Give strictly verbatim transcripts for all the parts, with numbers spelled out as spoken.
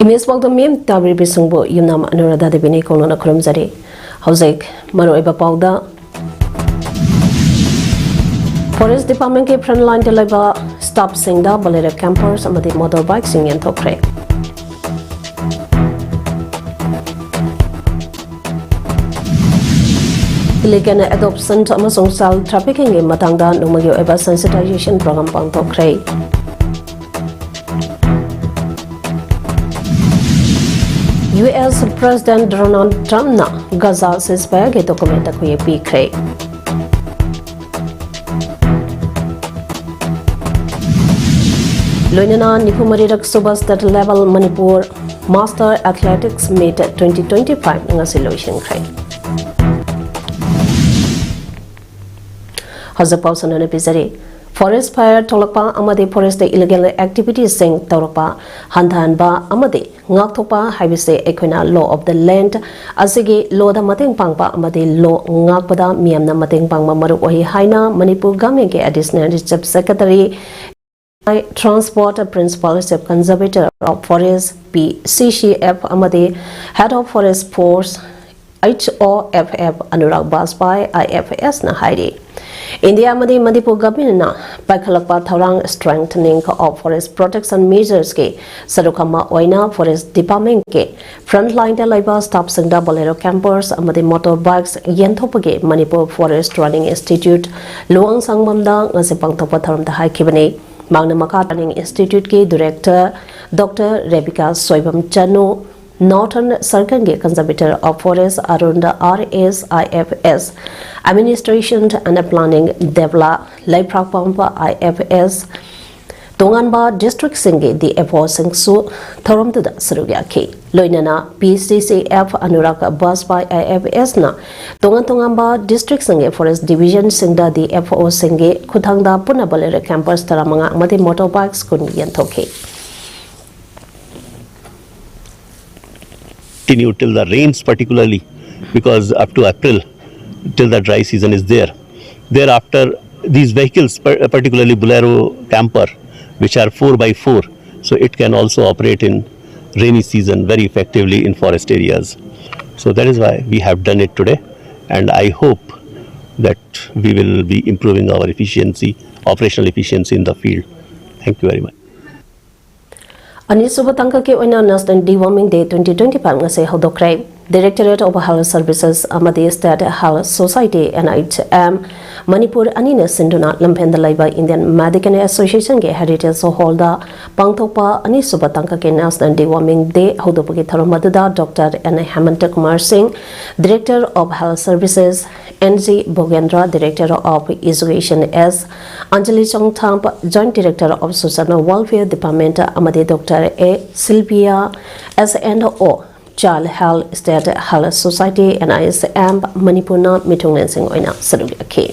Image ꯄꯥꯎꯗꯝ ꯃꯤꯌꯥꯝ ꯇꯥꯕꯤꯔꯤꯕꯁꯤꯡꯕꯨ ꯌꯨꯝꯅꯥꯝ ꯑꯅꯨꯔꯥꯙꯥ ꯗꯦꯕꯤꯅ ꯏꯀꯣꯛꯅꯅ ꯈꯨꯔꯨꯝꯖꯔꯤ꯫ ꯍꯧꯖꯤꯛ ꯃꯔꯨꯑꯣꯏꯕ ꯄꯥꯎꯗ, Forest Department ꯀꯤ front line ꯗ ꯂꯩꯕ staff ꯁꯤꯡꯗ Bolero campers ꯑꯃꯗꯤ motorbike ꯁꯤꯡ ꯌꯦꯟꯊꯣꯛꯈ꯭ꯔꯦ꯫ Illegal adoption ꯑꯃꯁꯨꯡ child trafficking ꯒꯤ ꯃꯇꯥꯡꯗ ꯅꯣꯡꯃꯒꯤ ꯑꯣꯏꯕ sensitization program ꯄꯥꯡꯊꯣꯛꯈ꯭ꯔꯦ꯫ U S President Donald Trump ꯅ Gaza ceasefire ꯒꯤ document ꯈꯨꯌꯦꯛ ꯄꯤꯈ꯭ꯔꯦ꯫ ꯂꯣꯏꯅꯅ ꯅꯤꯐꯨ ꯃꯔꯤꯔꯛ ꯁꯨꯕ state level Manipur Master Athletics Meet twenty twenty-five ꯉꯁꯤ ꯂꯣꯏꯁꯤꯟꯈ꯭ꯔꯦ꯫ ꯍꯧꯖꯤꯛ ꯄꯥꯎ ꯁꯟꯗꯣꯛꯅ ꯄꯤꯖꯔꯤ꯫ Forest fire ꯊꯣꯛꯂꯛꯄ ꯑꯃꯗꯤ forest ꯇ illegal activities ꯁꯤꯡ ꯇꯧꯔꯛꯄ ꯍꯟꯊꯍꯟꯕ ꯑꯃꯗꯤ ꯉꯥꯛꯊꯣꯛꯄ ꯍꯥꯏꯕꯁꯦ ꯑꯩꯈꯣꯏꯅ law of the land ꯑꯁꯤꯒꯤ law ꯗ ꯃꯇꯦꯡ ꯄꯥꯡꯕ ꯑꯃꯗꯤ law ꯉꯥꯛꯄꯗ ꯃꯤꯌꯥꯝꯅ ꯃꯇꯦꯡ ꯄꯥꯡꯕ ꯃꯔꯨ ꯑꯣꯏ ꯍꯥꯏꯅ ꯃꯅꯤꯄꯨꯔ government ꯀꯤ Additional Chief Secretary, Transport, Principal Chief Conservator of Forest, P C C F, ꯑꯃꯗꯤ Head of Forest Force, H O F F, Anurag Bajpai, I F S ꯅ ꯍꯥꯏꯔꯤ꯫ ꯏꯟꯗꯤꯌꯥ ꯑꯃꯗꯤ ꯃꯅꯤꯄꯨꯔ government ꯅ ꯄꯥꯏꯈꯠꯂꯛꯄ ꯊꯧꯔꯥꯡ strengthening of forest protection measures ꯀꯤ ꯁꯔꯨꯛ ꯑꯃ ꯑꯣꯏꯅ Forest Department ꯀꯤ front line ꯗ ꯂꯩꯕ staff ꯁꯤꯡꯗ Bolero campers ꯑꯃꯗꯤ motorbikes ꯌꯦꯟꯊꯣꯛꯄꯒꯤ Manipur Forest Training Institute ꯂꯨꯋꯥꯡꯁꯪꯕꯝꯗ ꯉꯁꯤ ꯄꯥꯡꯊꯣꯛꯄ ꯊꯧꯔꯝꯗ ꯍꯥꯏꯈꯤꯕꯅꯤ꯫ ꯃꯍꯥꯛꯅ ꯃꯈꯥ Training Institute ꯀꯤ Director Doctor ꯔꯦꯕꯤꯀꯥ ꯁꯣꯏꯕꯝ ꯆꯅꯨ, Northern Circle ꯒꯤ Conservator of Forest Arun R S, I F S, Administration and Planning ꯗꯦꯕꯂꯥ ꯂꯩꯄ꯭ꯔꯥꯛꯄꯝꯕ, I F S, ꯇꯣꯉꯥꯟꯕ district ꯁꯤꯡꯒꯤ D F O ꯁꯤꯡꯁꯨ ꯊꯧꯔꯝꯗꯨꯗ ꯁꯔꯨꯛ ꯌꯥꯈꯤ꯫ ꯂꯣꯏꯅꯅ P C C F Anurag Bajpai I F S ꯅ ꯇꯣꯉꯥꯟ ꯇꯣꯉꯥꯟꯕ district ꯁꯤꯡꯒꯤ forest division ꯁꯤꯡꯗ D F O ꯁꯤꯡꯒꯤ ꯈꯨꯠꯊꯥꯡꯗ ꯄꯨꯟꯅ Bolero campers ꯇꯔꯥꯃꯉꯥ ꯑꯃꯗꯤ motorbikes ꯀꯨꯟ ꯌꯦꯟꯊꯣꯛꯈꯤ꯫ Continue till the rains particularly, because up to April, till the dry season is there. Thereafter, these vehicles, par- particularly Bolero camper, which are four by four, so it can also operate in rainy season very effectively in forest areas. So that is why we have done it today, and I hope that we will be improving our efficiency, operational efficiency in the field. Thank you very much. ꯑꯅꯤꯁꯨꯕ ꯇꯥꯡꯀꯛꯀꯤ ꯑꯣꯏꯅ National Deworming Day twenty twenty-five ꯉꯁꯤ ꯍꯧꯗꯣꯛꯈ꯭ꯔꯦ꯫ Directorate of Health Services ꯑꯃꯗꯤ State Health Society, N H M, Manipur ꯑꯅꯤꯅ ꯁꯤꯟꯗꯨꯅ ꯂꯝꯐꯦꯜꯗ ꯂꯩꯕ Indian Medical Associationꯒꯤ Heritage Hallꯗ ꯄꯥꯡꯊꯣꯛꯄ ꯑꯅꯤꯁꯨꯕ ꯇꯥꯡꯀꯛꯀꯤ National Deworming Day ꯍꯧꯗꯣꯛꯄꯒꯤ ꯊꯧꯔꯝ ꯑꯗꯨꯗ Doctor N Hemanta Kumar Singh, Director of Health Services, N G Bhogendra, Director of Education, S Anjali Chongtham, Joint Director of Social Welfare Department, ꯑꯃꯗꯤ Doctor A Sylvia, S N O, Child Health, State Health Society, N H M, ꯃꯅꯤꯄꯨꯔꯅ ꯃꯤꯊꯨꯡꯂꯦꯟꯁꯤꯡ ꯑꯣꯏꯅ ꯁꯔꯨꯛ ꯌꯥꯈꯤ꯫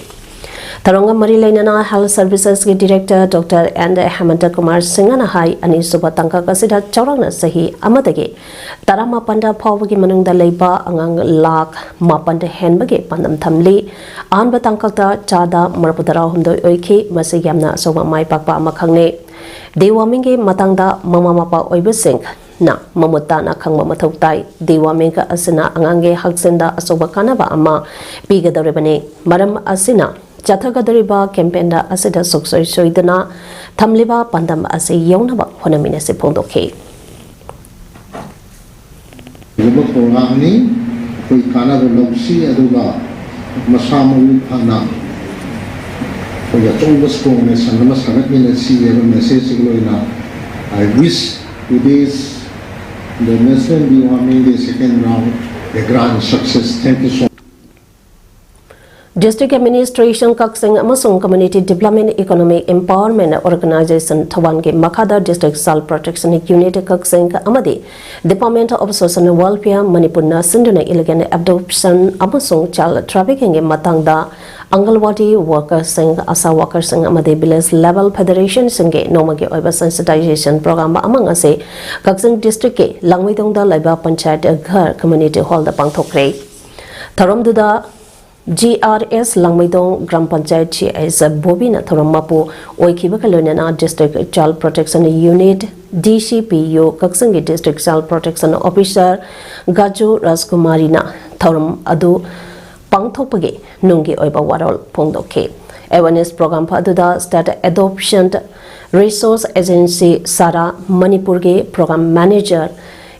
ꯊꯧꯔꯝꯒ ꯃꯔꯤ ꯂꯩꯅꯅ Health Servicesꯀꯤ Director Doctor N Hemanta Kumar Singhꯅ ꯍꯥꯏ, ꯑꯅꯤꯁꯨꯕ ꯇꯥꯡꯀꯛ ꯑꯁꯤꯗ ꯆꯥꯎꯔꯥꯛꯅ ꯆꯍꯤ ꯑꯃꯗꯒꯤ ꯇꯔꯥꯃꯥꯄꯟꯗ ꯐꯥꯎꯕꯒꯤ ꯃꯅꯨꯡꯗ ꯂꯩꯕ ꯑꯉꯥꯡ ꯂꯥꯈ ꯃꯥꯄꯟꯗ ꯍꯦꯟꯕꯒꯤ ꯄꯥꯟꯗꯝ ꯊꯝꯂꯤ꯫ ꯑꯍꯥꯟꯕ ꯇꯥꯡꯀꯛꯇ ꯆꯥꯗ ꯃꯔꯤꯐꯨ ꯇꯔꯥꯍꯨꯝꯗꯣꯏ ꯑꯣꯏꯈꯤ꯫ ꯃꯁꯤ ꯌꯥꯝꯅ ꯑꯆꯧꯕ ꯃꯥꯏ ꯄꯥꯛꯄ ꯑꯃꯈꯛꯅꯤ꯫ Dewormingꯒꯤ ꯃꯇꯥꯡꯗ ꯃꯃꯥ ꯃꯄꯥ ꯑꯣꯏꯕꯁꯤꯡꯅ ꯃꯃꯨꯠ ꯇꯥꯅ ꯈꯪꯕ ꯃꯊꯧ ꯇꯥꯏ꯫ Deworming ꯑꯁꯤꯅ ꯑꯉꯥꯡꯒꯤ ꯍꯛꯁꯦꯜꯗ ꯑꯆꯧꯕ ꯀꯥꯟꯅꯕ ꯑꯃ ꯄꯤꯒꯗꯧꯔꯤꯕꯅꯤ꯫ ꯃꯔꯝ ꯑꯁꯤꯅ ꯆꯠꯊꯒꯗꯧꯔꯤꯕ campaign ꯑꯁꯤꯗ ꯁꯨꯡꯁꯣꯏ ꯁꯣꯏꯗꯅ ꯊꯝꯂꯤꯕ ꯄꯥꯟꯗꯝ ꯑꯁꯤ ꯌꯧꯅꯕ ꯍꯣꯠꯅꯃꯤꯟꯅꯁꯤ ꯐꯣꯡꯗꯣꯛꯈꯤ꯫ ꯑꯗꯨꯒꯨꯝꯕ ꯄ꯭ꯔꯣꯒ꯭ꯔꯥꯝꯅꯤ꯫ ꯑꯩꯈꯣꯏ ꯀꯥꯟꯅꯕ ꯂꯧꯁꯤ, ꯑꯗꯨꯒ ꯃꯁꯥ ꯃꯎ ꯐꯅ ꯑꯩꯈꯣꯏꯒꯤ ꯑꯆꯧꯕ strong nation ꯑꯃ ꯁꯥꯒꯠꯃꯤꯟꯅꯁꯤ ꯍꯥꯏꯕ message ꯁꯤꯒ ꯂꯣꯏꯅ, I wish today's the National Deworming Day second round a grand success. Thank you so much. District Administration ꯀꯛꯆꯤꯡ ꯑꯃꯁꯨꯡ Community Development Economic Empowerment Organization ꯊꯧꯕꯥꯜꯒꯤ ꯃꯈꯥꯗ District Child Protection Unit ꯀꯛꯆꯤꯡ ꯑꯃꯗꯤ Department of Social Welfare ꯃꯅꯤꯄꯨꯔꯅ ꯁꯤꯟꯗꯨꯅ illegal abduction ꯑꯃꯁꯨꯡ child traffickingꯒꯤ ꯃꯇꯥꯡꯗ ꯑꯪꯒꯜꯋꯥꯗꯤ workerꯁꯤꯡ, ASHA workerꯁꯤꯡ ꯑꯃꯗꯤ village level federationꯁꯤꯡꯒꯤ ꯅꯣꯡꯃꯒꯤ ꯑꯣꯏꯕ sensitization program ꯑꯃ ꯉꯁꯤ ꯀꯛꯆꯤꯡ districtꯀꯤ ꯂꯥꯡꯃꯩꯗꯣꯡꯗ ꯂꯩꯕ Panchayat Ghar Community Hallꯗ ꯄꯥꯡꯊꯣꯛꯈ꯭ꯔꯦ꯫ ꯊꯧꯔꯝꯗꯨꯗ ꯖꯤ ꯑꯥꯔ ꯑꯦꯁ ꯂꯥꯡꯃꯩꯗꯣꯡ ꯒ꯭ꯔꯥꯝ ꯄꯟꯆꯥꯌꯠ ꯁꯤ ꯑꯩꯆ ꯕꯣꯕꯤꯅ ꯊꯧꯔꯝ ꯃꯄꯨ ꯑꯣꯏꯈꯤꯕꯒ ꯂꯣꯏꯅꯅ District Child Protection Unit, ꯗꯤ ꯁꯤ ꯄꯤ ꯌꯨ ꯀꯛꯆꯤꯡꯒꯤ District Child Protection Officer ꯒꯥꯖꯨ ꯔꯥꯖꯀꯨꯃꯥꯔꯤꯅ ꯊꯧꯔꯝ ꯑꯗꯨ ꯄꯥꯡꯊꯣꯛꯄꯒꯤ ꯅꯨꯡꯒꯤ ꯑꯣꯏꯕ ꯋꯥꯔꯣꯜ ꯐꯣꯡꯗꯣꯛꯈꯤ꯫ Awareness program ꯑꯗꯨꯗ State Adoption Resource Agency, ꯁꯥꯔꯥ, ꯃꯅꯤꯄꯨꯔꯒꯤ Program Manager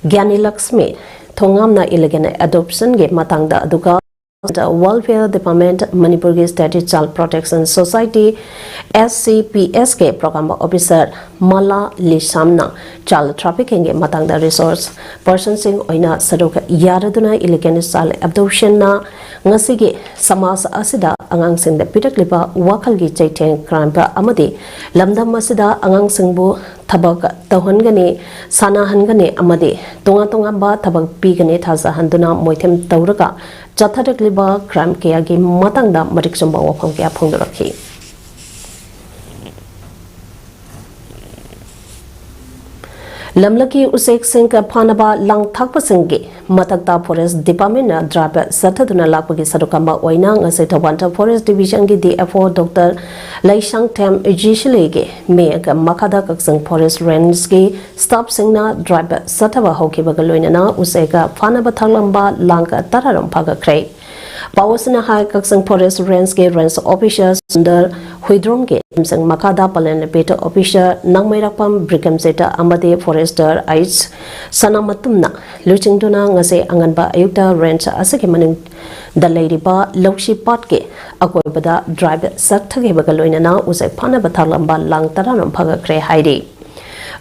ꯒ꯭ꯌꯥꯅꯤ Lakshmi ꯊꯣꯉꯥꯝꯅ illegal adoption ꯒꯤ ꯃꯇꯥꯡꯗ, ꯑꯗꯨꯒ Welfare Department, ꯃꯅꯤꯄꯨꯔꯒꯤ State Child Protection Society, S C P S ꯀꯤ Program Officer ꯃꯂꯥ ꯂꯤꯁꯥꯝꯅ child trafficking ꯒꯤ ꯃꯇꯥꯡꯗ resource person ꯁꯤꯡ ꯑꯣꯏꯅ ꯁꯔꯨꯛ ꯌꯥꯔꯗꯨꯅ illegal child adoption ꯅ ꯉꯁꯤꯒꯤ ꯁꯃꯥꯖ ꯑꯁꯤꯗ ꯑꯉꯥꯡꯁꯤꯡꯗ ꯄꯤꯔꯛꯂꯤꯕ ꯋꯥꯈꯜꯒꯤ ꯆꯩꯊꯦꯡ, ꯀ꯭ꯔꯥꯏꯝ ꯑꯃꯗꯤ ꯂꯝꯗꯝ ꯑꯁꯤꯗ ꯑꯉꯥꯡꯁꯤꯡꯕꯨ ꯊꯕꯛ ꯇꯧꯍꯟꯒꯅꯤ, ꯁꯥꯟꯅꯍꯟꯒꯅꯤ ꯑꯃꯗꯤ ꯇꯣꯉꯥꯟ ꯇꯣꯉꯥꯟꯕ ꯊꯕꯛ ꯄꯤꯒꯅꯤ ꯊꯥꯖꯍꯟꯗꯨꯅ ꯃꯣꯏꯊꯦꯝ ꯇꯧꯔꯒ ꯆꯠꯊꯔꯛꯂꯤꯕ ꯀ꯭ꯔꯥꯏꯝ ꯀꯌꯥꯒꯤ ꯃꯇꯥꯡꯗ ꯃꯔꯤꯛ ꯆꯨꯝꯕ ꯋꯥꯐꯝ ꯀꯌꯥ ꯐꯣꯡꯗꯣꯔꯛꯈꯤ꯫ ꯂꯝꯂꯛꯀꯤ ꯎꯆꯦꯛꯁꯤꯡ ꯐꯥꯅꯕ ꯂꯥꯡ ꯊꯥꯛꯄꯁꯤꯡꯒꯤ ꯃꯊꯛꯇ Forest Department ꯅ drive ꯆꯠꯊꯗꯨꯅ ꯂꯥꯛꯄꯒꯤ ꯁꯔꯨꯛ ꯑꯃ ꯑꯣꯏꯅ ꯉꯁꯤ ꯊꯧꯕꯥꯜꯗ Forest Division ꯒꯤ D F O Doctor Leishangthem ꯖꯤꯁꯤꯂꯤꯒꯤ ꯃꯤꯠꯌꯦꯡ ꯃꯈꯥꯗ ꯀꯛꯆꯤꯡ Forest Range ꯀꯤ staff ꯁꯤꯡꯅ drive ꯆꯠꯊꯕ ꯍꯧꯈꯤꯕꯒ ꯂꯣꯏꯅꯅ ꯎꯆꯦꯛ ꯐꯥꯅꯕ ꯊꯥꯛꯂꯝꯕ ꯂꯥꯡ ꯇꯔꯥꯔꯣꯝ ꯐꯥꯒꯠꯈ꯭ꯔꯦ꯫ ꯄꯥꯎ ꯑꯁꯤꯅ ꯍꯥꯏ, ꯀꯛꯆꯤꯡ Forest Range ꯀꯤ Range Officer ꯁꯨꯟꯗꯔ ꯍꯨꯏꯗ꯭ꯔꯣꯝꯒꯤ ꯂꯝꯖꯤꯡ ꯃꯈꯥꯗ Parliamentary Officer ꯅꯥꯡꯃꯩꯔꯥꯛꯄꯝ ꯕ꯭ꯔꯤꯀꯝꯖꯤꯠ ꯑꯃꯗꯤ Forester ꯑꯩꯆ ꯁꯅꯥꯃꯇꯨꯝꯅ ꯂꯨꯆꯤꯡꯗꯨꯅ ꯉꯁꯤ ꯑꯉꯟꯕ ꯑꯌꯨꯛꯇ range ꯑꯁꯤꯒꯤ ꯃꯅꯨꯡꯗ ꯂꯩꯔꯤꯕ ꯂꯧꯁꯤ ꯄꯥꯠꯀꯤ ꯑꯀꯣꯏꯕꯗ drive ꯆꯠꯊꯈꯤꯕꯒ ꯂꯣꯏꯅꯅ ꯎꯆꯦꯛ ꯐꯥꯅꯕ ꯊꯥꯛꯂꯝꯕ ꯂꯥꯡ ꯇꯔꯥꯔꯣꯝ ꯐꯥꯒꯠꯈ꯭ꯔꯦ ꯍꯥꯏꯔꯤ꯫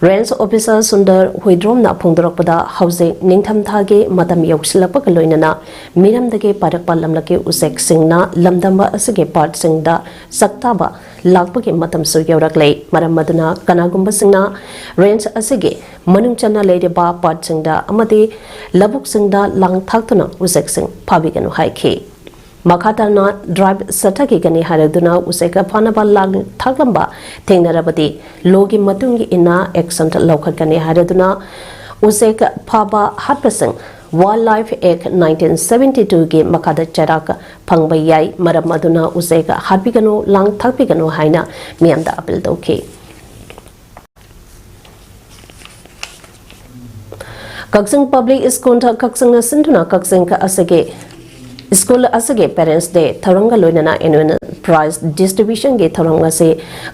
Range Officer ꯁꯨꯟꯗꯔ ꯍꯨꯏꯗ꯭ꯔꯣꯝꯅ ꯐꯣꯡꯗꯣꯔꯛꯄꯗ, ꯍꯧꯖꯤꯛ ꯅꯤꯡꯊꯝꯊꯥꯒꯤ ꯃꯇꯝ ꯌꯧꯁꯤꯜꯂꯛꯄꯒ ꯂꯣꯏꯅꯅ ꯃꯤꯔꯝꯗꯒꯤ ꯄꯥꯏꯔꯛꯄ ꯂꯝꯂꯛꯀꯤ ꯎꯆꯦꯛꯁꯤꯡꯅ ꯂꯝꯗꯝ ꯑꯁꯤꯒꯤ ꯄꯥꯠꯁꯤꯡꯗ ꯆꯥꯛꯇꯥꯕ ꯂꯥꯛꯄꯒꯤ ꯃꯇꯝꯁꯨ ꯌꯧꯔꯛꯂꯦ꯫ ꯃꯔꯝ ꯑꯗꯨꯅ ꯀꯅꯥꯒꯨꯝꯕꯁꯤꯡꯅ range ꯑꯁꯤꯒꯤ ꯃꯅꯨꯡ ꯆꯟꯅ ꯂꯩꯔꯤꯕ ꯄꯥꯠꯁꯤꯡꯗ ꯑꯃꯗꯤ ꯂꯧꯕꯨꯛꯁꯤꯡꯗ ꯂꯥꯡ ꯊꯥꯛꯇꯨꯅ ꯎꯆꯦꯛꯁꯤꯡ ꯐꯥꯕꯤꯒꯅꯨ ꯍꯥꯏꯈꯤ꯫ ꯃꯈꯥ ꯇꯥꯅ drive ꯆꯠꯊꯈꯤꯒꯅꯤ ꯍꯥꯏꯔꯗꯨꯅ ꯎꯆꯦꯛ ꯐꯥꯅꯕ ꯂꯥꯡ ꯊꯥꯛꯂꯝꯕ ꯊꯦꯡꯅꯔꯕꯗꯤ law ꯒꯤ ꯃꯇꯨꯡ ꯏꯟꯅ action ꯂꯧꯈꯠꯀꯅꯤ ꯍꯥꯏꯔꯗꯨꯅ ꯎꯆꯦꯛ ꯐꯥꯕ ꯍꯥꯠꯄꯁꯤꯡ Wildlife Act nineteen seventy two ꯒꯤ ꯃꯈꯥꯗ ꯆꯩꯔꯥꯛ ꯐꯪꯕ ꯌꯥꯏ꯫ ꯃꯔꯝ ꯑꯗꯨꯅ ꯎꯆꯦꯛ ꯍꯥꯠꯄꯤꯒꯅꯨ, ꯂꯥꯡ ꯊꯥꯛꯄꯤꯒꯅꯨ ꯍꯥꯏꯅ ꯃꯤꯌꯥꯝꯗ ꯑꯥꯄꯤꯜ ꯇꯧꯈꯤ꯫ ꯀꯛꯆꯤꯡ ꯄꯕ꯭ꯂꯤꯛ ꯁ꯭ꯀꯨꯜꯗ ꯀꯛꯆꯤꯡꯅ ꯁꯤꯟꯗꯨꯅ ꯀꯛꯆꯤꯡ ꯑꯁꯤꯒꯤ ꯁ꯭ꯀꯨꯜ ꯑꯁꯤꯒꯤ Parents Day ꯊꯧꯔꯝꯒ ꯂꯣꯏꯅꯅ annual prize distribution ꯒꯤ ꯊꯧꯔꯝ ꯑꯁꯤ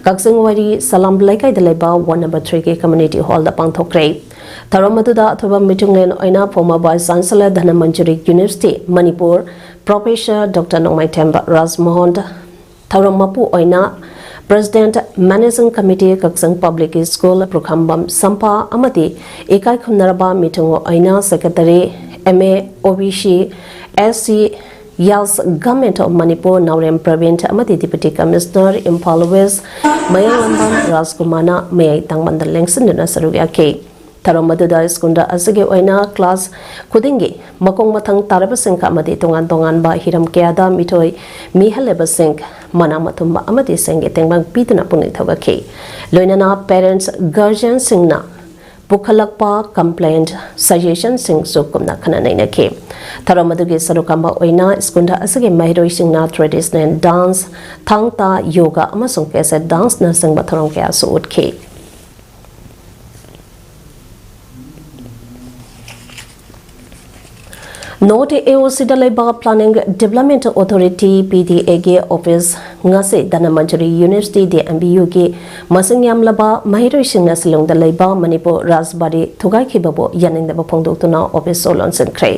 ꯀꯛꯆꯤꯡ ꯋꯥꯏꯔꯤ ꯁꯂꯥꯝ ꯂꯩꯀꯥꯏꯗ ꯂꯩꯕ one number three ꯒꯤ community hall ꯗ ꯄꯥꯡꯊꯣꯛꯈ꯭ꯔꯦ꯫ ꯊꯧꯔꯝ ꯑꯗꯨꯗ ꯑꯊꯣꯏꯕ ꯃꯤꯊꯨꯡꯂꯦꯟ ꯑꯣꯏꯅ former Vice Chancellor, Dhanamanjuri University, Manipur, Professor Doctor ꯅꯣꯡꯃꯥꯏꯊꯦꯝꯕ ꯔꯥꯖꯃꯣꯍꯟ, ꯊꯧꯔꯝ ꯃꯄꯨ ꯑꯣꯏꯅ President, Managing Committee, ꯀꯛꯆꯤꯡ Public School, ꯄꯨꯈ꯭ꯔꯝꯕꯝ ꯁꯝꯄꯥ ꯑꯃꯗꯤ ꯏꯀꯥꯏ ꯈꯨꯝꯅꯔꯕ ꯃꯤꯊꯨꯡ ꯑꯣꯏꯅ Secretary, M A, O B C, S C, Yas, Government of Manipur, ꯅꯥꯎꯔꯦꯝ ꯄ꯭ꯔꯕꯤꯟ ꯑꯃꯗꯤ Deputy Commissioner, ꯏꯝꯐꯥꯜ West, ꯃꯌꯥꯡꯂꯝꯕꯝ ꯔꯥꯖꯀꯨꯃꯥꯔꯅ ꯃꯌꯥꯏ ꯇꯥꯡꯕꯟꯗ ꯂꯦꯡꯁꯤꯟꯗꯨꯅ ꯁꯔꯨꯛ ꯌꯥꯈꯤ꯫ ꯊꯧꯔꯝ ꯑꯗꯨꯗ ꯁ꯭ꯀꯨꯜ ꯑꯁꯤꯒꯤ ꯑꯣꯏꯅ class ꯈꯨꯗꯤꯡꯒꯤ ꯃꯈꯣꯡ ꯃꯊꯪ ꯇꯥꯔꯕꯁꯤꯡ ꯑꯃꯗꯤ ꯇꯣꯉꯥꯟ ꯇꯣꯉꯥꯟꯕ ꯍꯤꯔꯝ ꯀꯌꯥꯗ ꯃꯤꯊꯣꯏ ꯃꯤꯍꯦꯜꯂꯕꯁꯤꯡ ꯃꯅꯥ ꯃꯊꯨꯝ ꯑꯃꯗꯤ ꯁꯦꯟꯒꯤ ꯇꯦꯡꯕꯥꯡ ꯄꯤꯗꯨꯅ ꯄꯨꯛꯅꯤꯡ ꯊꯧꯒꯠꯈꯤ꯫ ꯂꯣꯏꯅꯅ parents, guardianꯁꯤꯡꯅ ꯄꯨꯈꯠꯂꯛꯄ complaint, suggestionꯁꯤꯡꯁꯨ ꯀꯨꯞꯅ ꯈꯟꯅ ꯅꯩꯅꯈꯤ꯫ ꯊꯧꯔꯝ ꯑꯗꯨꯒꯤ ꯁꯔꯨꯛ ꯑꯃ ꯑꯣꯏꯅ ꯁ꯭ꯀꯨꯜ ꯑꯁꯤꯒꯤ ꯃꯍꯩꯔꯣꯏꯁꯤꯡꯅ traditional dance, ꯊꯥꯡ ꯇꯥ, ꯌꯣꯒꯥ ꯑꯃꯁꯨꯡ cassette danceꯅꯆꯤꯡꯕ ꯊꯧꯔꯝ ꯀꯌꯥꯁꯨ ꯎꯠꯈꯤ꯫ North A O Cꯗ ꯂꯩꯕ Planning Development Authority, P D Aꯒꯤ office ꯉꯁꯤ Dhanamanjuri University, D M B Uꯒꯤ ꯃꯁꯤꯡ ꯌꯥꯝꯂꯕ ꯃꯍꯩꯔꯣꯏꯁꯤꯡꯅ ꯁꯤꯂꯣꯡꯗ ꯂꯩꯕ ꯃꯅꯤꯄꯨꯔ ꯔꯥꯖꯕꯥꯔꯤ ꯊꯨꯒꯥꯏꯈꯤꯕꯕꯨ ꯌꯥꯅꯤꯡꯗꯕ ꯐꯣꯡꯗꯣꯛꯇꯨꯅ office ꯁꯣ ꯂꯣꯟꯁꯤꯟꯈ꯭ꯔꯦ꯫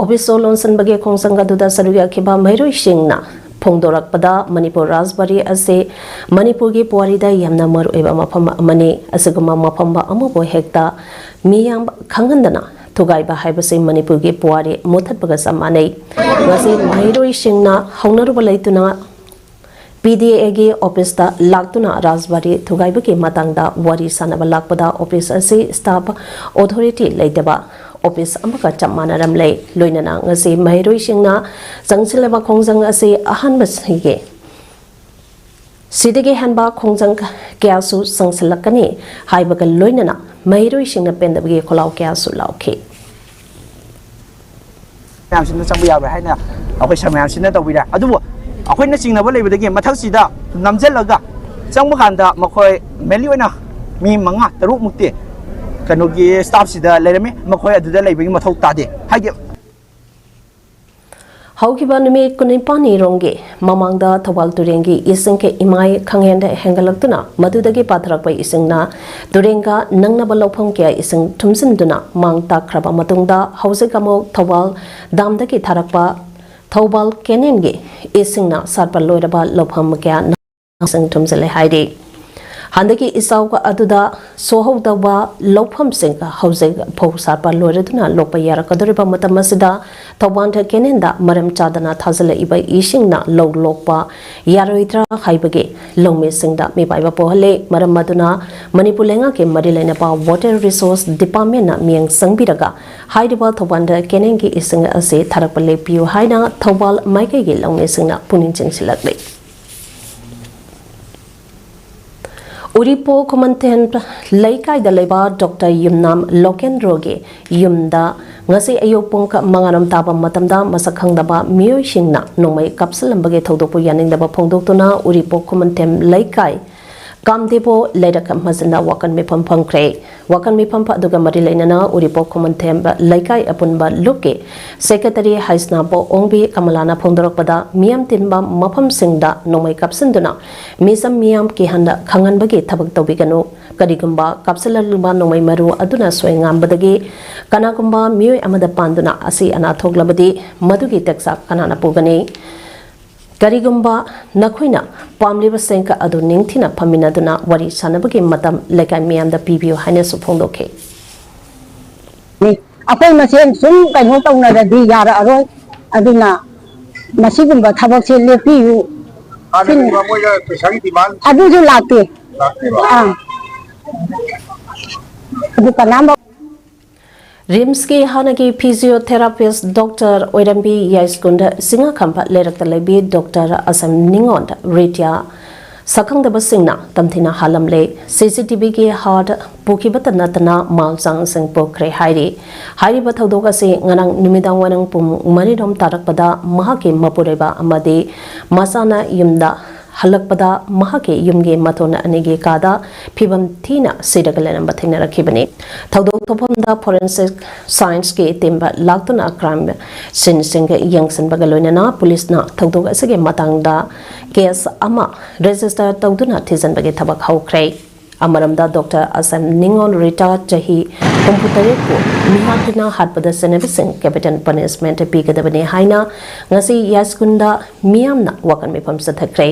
Office ꯁꯣ ꯂꯣꯟꯁꯤꯟꯕꯒꯤ ꯈꯣꯡꯖꯪ ꯑꯗꯨꯗ ꯁꯔꯨꯛ ꯌꯥꯈꯤꯕ ꯃꯍꯩꯔꯣꯏꯁꯤꯡꯅ ꯐꯣꯡꯗꯣꯔꯛꯄꯗ, ꯃꯅꯤꯄꯨꯔ ꯔꯥꯖꯕꯥꯔꯤ ꯑꯁꯤ ꯃꯅꯤꯄꯨꯔꯒꯤ ꯄꯨꯋꯥꯔꯤꯗ ꯌꯥꯝꯅ ꯃꯔꯨꯑꯣꯏꯕ ꯃꯐꯝ ꯑꯃꯅꯤ꯫ ꯑꯁꯤꯒꯨꯝꯕ ꯃꯐꯝ ꯑꯃꯕꯨ ꯍꯦꯛꯇ ꯃꯤꯌꯥꯝ ꯈꯪꯍꯟꯗꯅ ꯊꯨꯒꯥꯏꯕ ꯍꯥꯏꯕꯁꯤ ꯃꯅꯤꯄꯨꯔꯒꯤ ꯄꯨꯋꯥꯔꯤ ꯃꯨꯊꯠꯄꯒ ꯆꯞ ꯃꯥꯟꯅꯩ꯫ ꯉꯁꯤ ꯃꯍꯩꯔꯣꯏꯁꯤꯡꯅ ꯍꯧꯅꯔꯨꯕ ꯂꯩꯇꯅ P D Aꯒꯤ officeꯇ ꯂꯥꯛꯇꯨꯅ ꯔꯥꯖꯕꯥꯔꯤ ꯊꯨꯒꯥꯏꯕꯒꯤ ꯃꯇꯥꯡꯗ ꯋꯥꯔꯤ ꯁꯥꯅꯕ ꯂꯥꯛꯄꯗ office ꯑꯁꯤ staff authority ꯂꯩꯇꯕ office ꯑꯃꯒ ꯆꯞ ꯃꯥꯟꯅꯔꯝꯂꯦ꯫ ꯂꯣꯏꯅꯅ ꯉꯁꯤ ꯃꯍꯩꯔꯣꯏꯁꯤꯡꯅ ꯆꯪꯁꯤꯜꯂꯕ ꯈꯣꯡꯖꯪ ꯑꯁꯤ ꯑꯍꯥꯟꯕꯁꯤꯒꯤ ꯁꯤꯗꯒꯤ ꯍꯦꯟꯕ ꯈꯣꯡꯖꯪ ꯀꯌꯥꯁꯨ ꯆꯪꯁꯤꯜꯂꯛꯀꯅꯤ ꯍꯥꯏꯕꯒ ꯂꯣꯏꯅꯅ ꯃꯍꯩꯔꯣꯏꯁꯤꯡꯅ ꯄꯦꯟꯗꯕꯒꯤ ꯈꯣꯜꯂꯥꯎ ꯀꯌꯥꯁꯨ ꯂꯥꯎꯈꯤ꯫ ꯃꯌꯥꯝꯁꯤꯅ ꯆꯪꯕ ꯌꯥꯔꯣꯏ ꯍꯥꯏꯅ ꯑꯩꯈꯣꯏ ꯁꯥꯔ ꯃꯌꯥꯝꯁꯤꯅ ꯇꯧꯕꯤꯔꯦ꯫ ꯑꯗꯨꯕꯨ ꯑꯩꯈꯣꯏꯅ ꯆꯤꯡꯅꯕ ꯂꯩꯕꯗꯒꯤ ꯃꯊꯛꯁꯤꯗ ꯅꯝꯁꯤꯜꯂꯒ ꯆꯪꯕ ꯀꯥꯟꯗ ꯃꯈꯣꯏ mainly ꯑꯣꯏꯅ ꯃꯤ ꯃꯉꯥ ꯇꯔꯨꯛꯃꯨꯛꯇꯤ ꯀꯩꯅꯣꯒꯤ staffꯁꯤꯗ ꯂꯩꯔꯝꯃꯤ꯫ ꯃꯈꯣꯏ ꯑꯗꯨꯗ ꯂꯩꯕꯒꯤ ꯃꯊꯧ ꯇꯥꯗꯦ꯫ ꯍꯥꯏꯗꯤ ꯍꯧꯈꯤꯕ ꯅꯨꯃꯤꯠ ꯀꯨꯟꯅꯤꯄꯥꯜꯅꯤꯔꯣꯝꯒꯤ ꯃꯃꯥꯡꯗ ꯊꯧꯕꯥꯜ ꯇꯨꯔꯦꯜꯒꯤ ꯏꯁꯤꯡꯒꯤ ꯏꯃꯥꯏ ꯈꯪꯍꯦꯟ ꯍꯦꯟꯒꯠꯂꯛꯇꯨꯅ ꯃꯗꯨꯗꯒꯤ ꯄꯥꯊꯔꯛꯄ ꯏꯁꯤꯡꯅ ꯇꯨꯔꯦꯜꯒ ꯅꯛꯅꯕ ꯂꯧꯐꯝ ꯀꯌꯥ ꯏꯁꯤꯡ ꯊꯨꯝꯖꯤꯟꯗꯨꯅ ꯃꯥꯡ ꯇꯥꯛꯈ꯭ꯔꯕ ꯃꯇꯨꯡꯗ ꯍꯧꯖꯤꯛ ꯑꯃꯨꯛ ꯊꯧꯕꯥꯜ ꯗꯥꯝꯗꯒꯤ ꯊꯥꯔꯛꯄ ꯊꯧꯕꯥꯜ ꯀꯦꯅꯦꯜꯒꯤ ꯏꯁꯤꯡꯅ ꯁꯥꯠꯄ ꯂꯣꯏꯔꯕ ꯂꯧꯐꯝ ꯀꯌꯥ ꯏꯁꯤꯡ ꯊꯨꯝꯖꯤꯜꯂꯦ ꯍꯥꯏꯔꯤ꯫ ꯍꯟꯗꯛꯀꯤ ꯏꯆꯥꯎ ꯑꯗꯨꯗ ꯁꯣꯛꯍꯧꯗꯕ ꯂꯧꯐꯝꯁꯤꯡ ꯍꯧꯖꯤꯛ ꯐꯧ ꯁꯥꯠꯄ ꯂꯣꯏꯔꯗꯨꯅ ꯂꯣꯛꯄ ꯌꯥꯔꯛꯀꯗꯧꯔꯤꯕ ꯃꯇꯝ ꯑꯁꯤꯗ ꯊꯧꯕꯥꯜ ꯀꯦꯅꯦꯜꯗ ꯃꯔꯝ ꯆꯥꯗꯅ ꯊꯥꯖꯤꯜꯂꯛꯏꯕ ꯏꯁꯤꯡꯅ ꯂꯧ ꯂꯣꯛꯄ ꯌꯥꯔꯣꯏꯗ꯭ꯔꯥ ꯍꯥꯏꯕꯒꯤ ꯂꯧꯃꯤꯁꯤꯡꯗ ꯃꯤꯄꯥꯏꯕ ꯄꯣꯛꯍꯜꯂꯦ꯫ ꯃꯔꯝ ꯑꯗꯨꯅ ꯃꯅꯤꯄꯨꯔ ꯂꯩꯉꯥꯛꯀꯤ ꯃꯔꯤ ꯂꯩꯅꯕ Water Resource Departmentꯅ ꯃꯤꯠꯌꯦꯡ ꯆꯪꯕꯤꯔꯒ ꯍꯥꯏꯔꯤꯕ ꯊꯧꯕꯥꯜ ꯀꯦꯅꯦꯜꯒꯤ ꯏꯁꯤꯡ ꯑꯁꯤ ꯊꯥꯔꯛꯄ ꯂꯦꯞꯄꯤꯌꯨ ꯍꯥꯏꯅ ꯊꯧꯕꯥꯜ ꯃꯥꯏꯀꯩꯒꯤ ꯂꯧꯃꯤꯁꯤꯡꯅ ꯄꯨꯛꯅꯤꯡ ꯆꯤꯡꯁꯤꯜꯂꯛꯂꯤ꯫ ꯎꯔꯤꯄꯣꯛ ꯈꯨꯃꯟꯊꯦꯝ ꯂꯩꯀꯥꯏꯗ ꯂꯩꯕ ꯗꯣꯛꯇꯔ ꯌꯨꯝꯅꯥꯝ ꯂꯣꯀꯦꯟꯗ꯭ꯔꯣꯒꯤ ꯌꯨꯝꯗ ꯉꯁꯤ ꯑꯌꯨꯛ ꯄꯨꯡ ꯃꯉꯥꯔꯣꯝ ꯇꯥꯕ ꯃꯇꯝꯗ ꯃꯁꯛ ꯈꯪꯗꯕ ꯃꯤꯑꯣꯏꯁꯤꯡꯅ ꯅꯣꯡꯃꯩ ꯀꯥꯞꯁꯤꯜꯂꯝꯕꯒꯤ ꯊꯧꯗꯣꯛꯄꯨ ꯌꯥꯅꯤꯡꯗꯕ ꯐꯣꯡꯗꯣꯛꯇꯨꯅ ꯎꯔꯤꯄꯣꯛ ꯈꯨꯃꯟꯊꯦꯝ ꯂꯩꯀꯥꯏ ꯀꯥꯝꯗꯦꯕꯣ ꯂꯩꯔꯛ ꯃꯆꯤꯟꯗ ꯋꯥꯀꯟ ꯃꯤꯐꯝ ꯐꯝꯈ꯭ꯔꯦ꯫ ꯋꯥꯀꯟ ꯃꯤꯐꯝ ꯑꯗꯨꯒ ꯃꯔꯤ ꯂꯩꯅꯅ ꯎꯔꯤꯄꯣꯛ ꯈꯨꯃꯟꯊꯦꯝ ꯂꯩꯀꯥꯏ ꯑꯄꯨꯟꯕ ꯂꯨꯞꯀꯤ ꯁꯦꯀ꯭ꯔꯦꯇꯔꯤ ꯍꯩꯁꯅꯥꯄꯣꯛ ꯑꯣꯡꯕꯤ ꯀꯃꯂꯥꯅ ꯐꯣꯡꯗꯣꯔꯛꯄꯗ, ꯃꯤꯌꯥꯝ ꯇꯤꯟꯕ ꯃꯐꯝꯁꯤꯡꯗ ꯅꯣꯡꯃꯩ ꯀꯥꯞꯁꯤꯟꯗꯨꯅ ꯃꯤꯆꯝ ꯃꯤꯌꯥꯝ ꯀꯤꯍꯟꯗ ꯈꯪꯍꯟꯕꯒꯤ ꯊꯕꯛ ꯇꯧꯕꯤꯒꯅꯨ꯫ ꯀꯔꯤꯒꯨꯝꯕ ꯀꯥꯞꯁꯤꯜꯂꯛꯂꯤꯕ ꯅꯣꯡꯃꯩ ꯃꯔꯨ ꯑꯗꯨꯅ ꯁꯣꯏ ꯉꯥꯝꯕꯗꯒꯤ ꯀꯅꯥꯒꯨꯝꯕ ꯃꯤꯑꯣꯏ ꯑꯃꯗ ꯄꯥꯟꯗꯨꯅ ꯑꯁꯤ ꯑꯅꯥ ꯊꯣꯛꯂꯕꯗꯤ ꯃꯗꯨꯒꯤ ꯇꯦꯛꯆꯥꯛ ꯀꯅꯥꯅ ꯄꯨꯒꯅꯤ? ꯀꯔꯤꯒꯨꯝꯕ ꯅꯈꯣꯏꯅ ꯄꯥꯝꯂꯤꯕꯁꯤꯡ ꯑꯗꯨ ꯅꯤꯡꯊꯤꯅ ꯐꯝꯃꯤꯟꯅꯗꯨꯅ ꯋꯥꯔꯤ ꯁꯥꯟꯅꯕꯒꯤ ꯃꯇꯝ ꯂꯩꯀꯥꯏ ꯃꯤꯌꯥꯝꯗ ꯄꯤꯕꯤꯌꯨ ꯍꯥꯏꯅꯁꯨ ꯐꯣꯡꯗꯣꯛꯈꯤ꯫ ꯑꯩꯈꯣꯏ ꯃꯁꯦꯟ ꯁꯨꯝ ꯀꯩꯅꯣ ꯇꯧꯅꯔꯗꯤ ꯌꯥꯔꯛꯑꯔꯣꯏ꯫ ꯑꯗꯨꯅ ꯃꯁꯤꯒꯨꯝꯕ ꯊꯕꯛꯁꯦ ꯂꯦꯞꯄꯤꯌꯨ꯫ ꯍꯥꯟꯅꯒꯨꯝꯕ ꯃꯣꯏꯒ ꯄꯩꯁꯥꯒꯤ demand ꯑꯗꯨꯁꯨ ꯂꯥꯛꯇꯦ꯫ ꯂꯥꯛꯇꯦꯕ? ꯑꯥ꯫ ꯑꯗꯨ ꯀꯅꯥꯝ ꯔꯤꯝꯁꯀꯤ ꯍꯥꯟꯅꯒꯤ physiotherapist ꯗꯣꯛꯇꯔ ꯑꯣꯏꯔꯝꯕꯤ ꯌꯥꯏꯁ꯭ꯀꯨꯜꯗ ꯁꯤꯡꯉꯥꯈꯝꯕ ꯂꯩꯔꯛꯇ ꯂꯩꯕꯤ ꯗꯣꯛꯇꯔ ꯑꯁꯝ ꯅꯤꯉꯣꯜ ꯔꯤꯇꯤꯌꯥ ꯁꯛꯈꯪꯗꯕꯁꯤꯡꯅ ꯇꯝꯊꯤꯅ ꯍꯥꯠꯂꯝꯂꯦ꯫ ꯁꯤ ꯁꯤ ꯇꯤ ꯚꯤꯒꯤ ꯍꯥꯔꯠ ꯄꯨꯈꯤꯕꯇ ꯅꯠꯇꯅ ꯃꯥꯜ ꯆꯥꯡꯁꯤꯡ ꯄꯨꯈ꯭ꯔꯦ ꯍꯥꯏꯔꯤ꯫ ꯍꯥꯏꯔꯤꯕ ꯊꯧꯗꯣꯛ ꯑꯁꯤ ꯉꯔꯥꯡ ꯅꯨꯃꯤꯗꯥꯡ ꯋꯥꯏꯔꯝ ꯄꯨꯡ ꯃꯔꯤꯔꯣꯝ ꯇꯥꯔꯛꯄꯗ ꯃꯍꯥꯛꯀꯤ ꯃꯄꯨꯔꯣꯏꯕ ꯑꯃꯗꯤ ꯃꯆꯥꯅ ꯌꯨꯝꯗ ꯍꯜꯂꯛꯄꯗ ꯃꯍꯥꯛꯀꯤ ꯌꯨꯝꯒꯤ ꯃꯊꯣꯟ ꯑꯅꯤꯒꯤ ꯀꯥꯗ ꯐꯤꯕꯝ ꯊꯤꯅ ꯁꯤꯔꯒ ꯂꯩꯔꯝꯕ ꯊꯦꯡꯅꯔꯛꯈꯤꯕꯅꯤ꯫ ꯊꯧꯗꯣꯛ ꯊꯣꯛꯐꯝꯗ ꯐꯣꯔꯦꯟꯁꯤꯛ ꯁꯥꯏꯟꯁꯀꯤ ꯇꯤꯝ ꯂꯥꯛꯇꯨꯅ ꯀ꯭ꯔꯥꯏꯝ ꯁꯤꯟꯁꯤꯡ ꯌꯦꯡꯁꯤꯟꯕꯒ ꯂꯣꯏꯅꯅ ꯄꯨꯂꯤꯁꯅ ꯊꯧꯗꯣꯛ ꯑꯁꯤꯒꯤ ꯃꯇꯥꯡꯗ ꯀꯦꯁ ꯑꯃ ꯔꯦꯖꯤꯁꯇꯔ ꯇꯧꯗꯨꯅ ꯊꯤꯖꯤꯟꯕꯒꯤ ꯊꯕꯛ ꯍꯧꯈ꯭ꯔꯦ꯫ ꯑꯃꯔꯣꯝꯗ ꯗꯣꯛꯇꯔ ꯑꯁꯦꯝ ꯅꯤꯉꯣꯜ ꯔꯤꯇꯥꯌꯔ ꯆꯍꯤ ꯍꯨꯝꯐꯨꯇꯔꯦꯠꯄꯨ ꯃꯤꯍꯥꯠꯇꯨꯅ ꯍꯥꯠꯄꯗ ꯆꯦꯟꯅꯕꯁꯤꯡ ꯀꯦꯄꯤꯇꯦꯜ ꯄꯅꯤꯁꯃꯦꯟꯠ ꯄꯤꯒꯗꯕꯅꯤ ꯍꯥꯏꯅ ꯉꯁꯤ ꯌꯥꯏꯁ꯭ꯀꯨꯜꯗ ꯃꯤꯌꯥꯝꯅ ꯋꯥꯀꯠ ꯃꯤꯐꯝ ꯆꯠꯊꯈ꯭ꯔꯦ꯫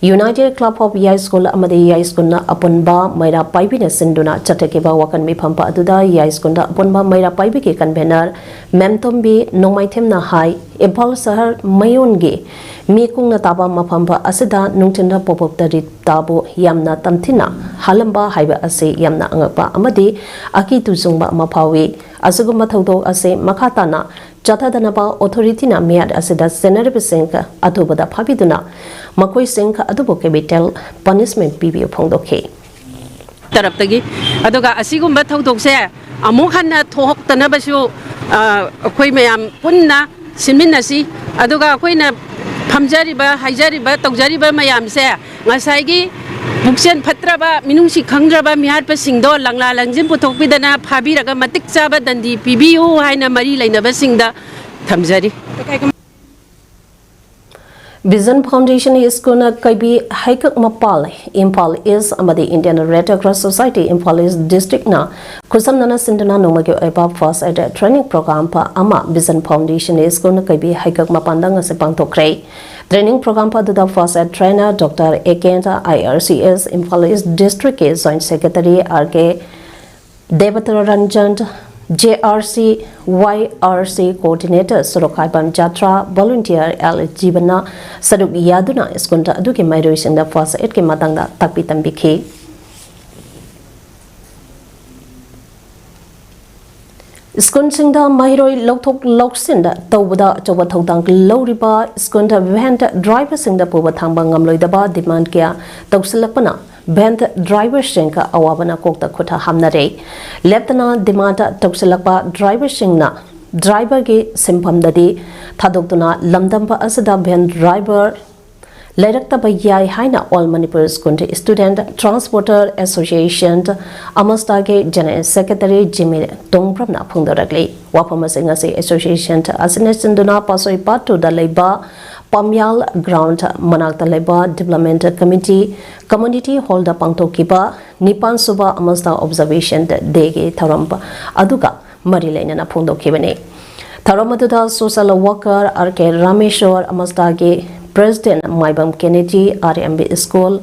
ꯌꯨꯅꯥꯏꯇꯦꯗ ꯀ꯭ꯂꯕ ꯑꯣꯐ ꯌꯥꯏꯁ꯭ꯀꯨꯜ ꯑꯃꯗꯤ ꯌꯥꯏꯁ꯭ꯀꯨꯜꯅ ꯑꯄꯨꯟꯕ ꯃꯩꯔꯥ ꯄꯥꯏꯕꯤꯅ ꯁꯤꯟꯗꯨꯅ ꯆꯠꯊꯈꯤꯕ ꯋꯥꯀꯠ ꯃꯤꯐꯝ ꯑꯗꯨꯗ ꯌꯥꯏꯁ꯭ꯀꯨꯜꯗ ꯑꯄꯨꯟꯕ ꯃꯩꯔꯥ ꯄꯥꯏꯕꯤꯒꯤ ꯀꯟꯚꯦꯅꯔ ꯃꯦꯝꯇꯣꯝꯕꯤ ꯅꯣꯡꯃꯥꯏꯊꯦꯝꯅ ꯍꯥꯏ, ꯏꯝꯐꯥꯜ ꯁꯍꯔ ꯃꯌꯣꯟꯒꯤ ꯃꯤ ꯀꯨꯡꯅ ꯇꯥꯕ ꯃꯐꯝ ꯑꯁꯤꯗ ꯅꯨꯡꯊꯤꯜꯗ ꯄꯣꯄꯣꯞ ꯇꯔꯤꯠ ꯇꯥꯕꯨ ꯌꯥꯝꯅ ꯇꯝꯊꯤꯅ ꯍꯥꯜꯂꯝꯕ ꯍꯥꯏꯕ ꯑꯁꯤ ꯌꯥꯝꯅ ꯑꯉꯛꯄ ꯑꯃꯗꯤ ꯑꯀꯤ ꯇꯨꯖꯨꯡꯕ ꯑꯃ ꯐꯥꯎꯏ꯫ ꯑꯁꯤꯒꯨꯝꯕ ꯊꯧꯗꯣꯛ ꯑꯁꯤ ꯃꯈꯥ ꯇꯥꯅ ꯆꯠꯊꯗꯅꯕ ꯑꯣꯊꯣꯔꯤꯇꯤꯅ ꯃꯤꯍꯥꯠ ꯑꯁꯤꯗ ꯆꯦꯟꯅꯔꯤꯕꯁꯤꯡ ꯑꯊꯨꯕꯗ ꯐꯥꯕꯤꯗꯨꯅ ꯃꯈꯣꯏꯁꯤꯡ ꯑꯗꯨꯕꯨ ꯀꯦꯄꯤꯇꯦꯜ ꯄꯅꯤꯁꯃꯦꯟꯠ ꯄꯤꯕꯤꯌꯨ ꯐꯣꯡꯗꯣꯛꯈꯤ꯫ ꯇꯔꯞꯇꯒꯤ꯫ ꯑꯗꯨꯒ ꯑꯁꯤꯒꯨꯝꯕ ꯊꯧꯗꯣꯛꯁꯦ ꯑꯃꯨꯛ ꯍꯟꯅ ꯊꯣꯛꯇꯅꯕꯁꯨ, ꯑ, ꯑꯩꯈꯣꯏ ꯃꯌꯥꯝ ꯄꯨꯟꯅ ꯁꯤꯟꯃꯤꯟꯅꯁꯤ꯫ ꯑꯗꯨꯒ ꯑꯩꯈꯣꯏꯅ ꯐꯝꯖꯔꯤꯕ, ꯍꯥꯏꯖꯔꯤꯕ, ꯇꯧꯖꯔꯤꯕ ꯃꯌꯥꯝꯁꯦ ꯉꯁꯥꯏꯒꯤ ꯄꯨꯛꯆꯦꯜ ꯐꯠꯇ꯭ꯔꯕ, ꯃꯤꯅꯨꯡꯁꯤ ꯈꯪꯗ꯭ꯔꯕ ꯃꯤꯍꯥꯠꯄꯁꯤꯡꯗꯣ ꯂꯪꯂꯥ ꯂꯪꯖꯤꯟ ꯄꯨꯊꯣꯛꯄꯤꯗꯅ ꯐꯥꯕꯤꯔꯒ ꯃꯇꯤꯛ ꯆꯥꯕ ꯗꯟꯗꯤ ꯄꯤꯕꯤꯌꯨ ꯍꯥꯏꯅ ꯃꯔꯤ ꯂꯩꯅꯕꯁꯤꯡꯗ ꯊꯝꯖꯔꯤ꯫ ꯚꯤꯖꯟ ꯐꯥꯎꯟꯗꯦꯁꯟ ꯁ꯭ꯀꯨꯜꯅ ꯀꯩꯕꯤ ꯍꯩꯀꯛ ꯃꯄꯥꯜ ꯏꯝꯐꯥꯜ ꯏꯁ ꯑꯃꯗꯤ Indian red cross society Imphal east ꯗꯤꯁꯇ꯭ꯔꯤꯛꯅ ꯈꯨꯠꯁꯝꯅꯅ ꯁꯤꯟꯗꯨꯅ ꯅꯣꯡꯃꯒꯤ ꯑꯣꯏꯕ ꯐꯥꯔꯁ ꯑꯦꯗ ꯇ꯭ꯔꯦꯅꯤꯡ ꯄ꯭ꯔꯣꯒ꯭ꯔꯥꯝ ꯑꯃ ꯚꯤꯖꯟ ꯐꯥꯎꯟꯗꯦꯁꯟ ꯁ꯭ꯀꯨꯜꯅ ꯀꯩꯕꯤ ꯍꯩꯀꯛ ꯃꯄꯥꯟꯗ ꯉꯁꯤ ꯄꯥꯡꯊꯣꯛꯈ꯭ꯔꯦ꯫ ꯇ꯭ꯔꯦꯅꯤꯡ ꯄ꯭ꯔꯣꯒ꯭ꯔꯥꯝ ꯑꯗꯨꯗ first aid trainer doctor A ꯀꯦꯟꯗ, I R C S Imphal east ꯗꯤꯁꯇ꯭ꯔꯤꯛꯀꯤ ꯖꯣꯏꯟꯠ ꯁꯦꯀ꯭ꯔꯦꯇꯔꯤ ꯑꯥꯔ ꯀꯦ ꯗꯦꯕꯇꯔꯟꯖꯟ, J R C, Y R C coordinator Sorokhaibam ꯖꯥꯇ꯭ꯔꯥ, ꯚꯣꯂꯨꯟꯇꯤꯌꯔ ꯑꯦꯜ ꯖꯤꯕꯟꯅ ꯁꯔꯨꯛ ꯌꯥꯗꯨꯅ ꯁ꯭ꯀꯨꯜ ꯑꯗꯨꯒꯤ ꯃꯍꯩꯔꯣꯏꯁꯤꯡꯗ ꯐꯥꯔꯁ ꯑꯦꯗꯀꯤ ꯃꯇꯥꯡꯗ ꯇꯥꯛꯄꯤ ꯇꯝꯕꯤꯈꯤ꯫ ꯁ꯭ꯀꯨꯜꯁꯤꯡꯗ ꯃꯍꯩꯔꯣꯏ ꯂꯧꯊꯣꯛ ꯂꯧꯁꯤꯟ ꯇꯧꯕꯗ ꯑꯆꯧꯕ ꯊꯧꯗꯥꯡ ꯂꯧꯔꯤꯕ ꯁ꯭ꯀꯨꯜ ꯚꯦꯟ ꯗ꯭ꯔꯥꯏꯚꯔꯁꯤꯡꯗ ꯄꯨꯕ ꯊꯥꯡꯕ ꯉꯝꯂꯣꯏꯗꯕ ꯗꯤꯃꯥꯟ ꯀꯌꯥ ꯇꯧꯁꯤꯜꯂꯛꯄꯅ ꯚꯦꯟ ꯗ꯭ꯔꯥꯏꯚꯔꯁꯤꯡꯒ ꯑꯋꯥꯕꯅ ꯀꯣꯛꯇ ꯈꯨꯠꯇ ꯍꯥꯝꯅꯔꯦ꯫ ꯂꯦꯞꯇꯅ ꯗꯤꯃꯥꯟ ꯇꯧꯁꯤꯜꯂꯛꯄ ꯗ꯭ꯔꯥꯏꯚꯔꯁꯤꯡꯅ ꯗ꯭ꯔꯥꯏꯚꯔꯒꯤ ꯁꯤꯟꯐꯝꯗꯗꯤ ꯊꯥꯗꯣꯛꯇꯨꯅ ꯂꯝꯗꯝ ꯑꯁꯤꯗ ꯚꯦꯟ ꯗ꯭ꯔꯥꯏꯚꯔ ꯂꯩꯔꯛꯇꯕ ꯌꯥꯏ ꯍꯥꯏꯅ All Manipur School Student Transporter Association, ꯑꯃꯁꯇꯥꯒꯤ ꯖꯦꯅꯔꯦꯜ ꯁꯦꯀ꯭ꯔꯦꯇꯔꯤ ꯖꯤꯃꯤ ꯇꯣꯡꯕ꯭ꯔꯝꯅ ꯐꯣꯡꯗꯣꯔꯛꯂꯤ꯫ ꯋꯥꯐꯝ ꯑꯁꯤ ꯉꯁꯤ ꯑꯦꯁꯣꯁꯤꯌꯦꯁꯟ ꯑꯁꯤꯅ ꯁꯤꯟꯗꯨꯅ ꯄꯥꯁꯣꯏ ꯄꯥꯠ ꯇꯨꯗ ꯂꯩꯕ ꯄꯥꯝꯌꯥꯜ ꯒ꯭ꯔꯥꯎꯟꯗ ꯃꯅꯥꯛꯇ ꯂꯩꯕ ꯗꯤꯕ꯭ꯂꯞꯃꯦꯟ ꯀꯃꯤꯇꯤ ꯀꯝꯃ꯭ꯌꯨꯅꯤꯇꯤ ꯍꯣꯜꯗ ꯄꯥꯡꯊꯣꯛꯈꯤꯕ ꯅꯤꯄꯥꯟ ꯁꯨꯕ ꯑꯃꯁꯇꯥ ꯑꯣꯕꯖꯔꯕꯦꯁꯟ ꯗꯦꯒꯤ ꯊꯧꯔꯝ ꯑꯗꯨꯒ ꯃꯔꯤ ꯂꯩꯅꯅ ꯐꯣꯡꯗꯣꯛꯈꯤꯕꯅꯤ꯫ ꯊꯧꯔꯝ ꯑꯗꯨꯗ social worker R K Rameshor, ꯑꯃꯁꯇꯥꯒꯤ president Maibam Kennedy, R M B school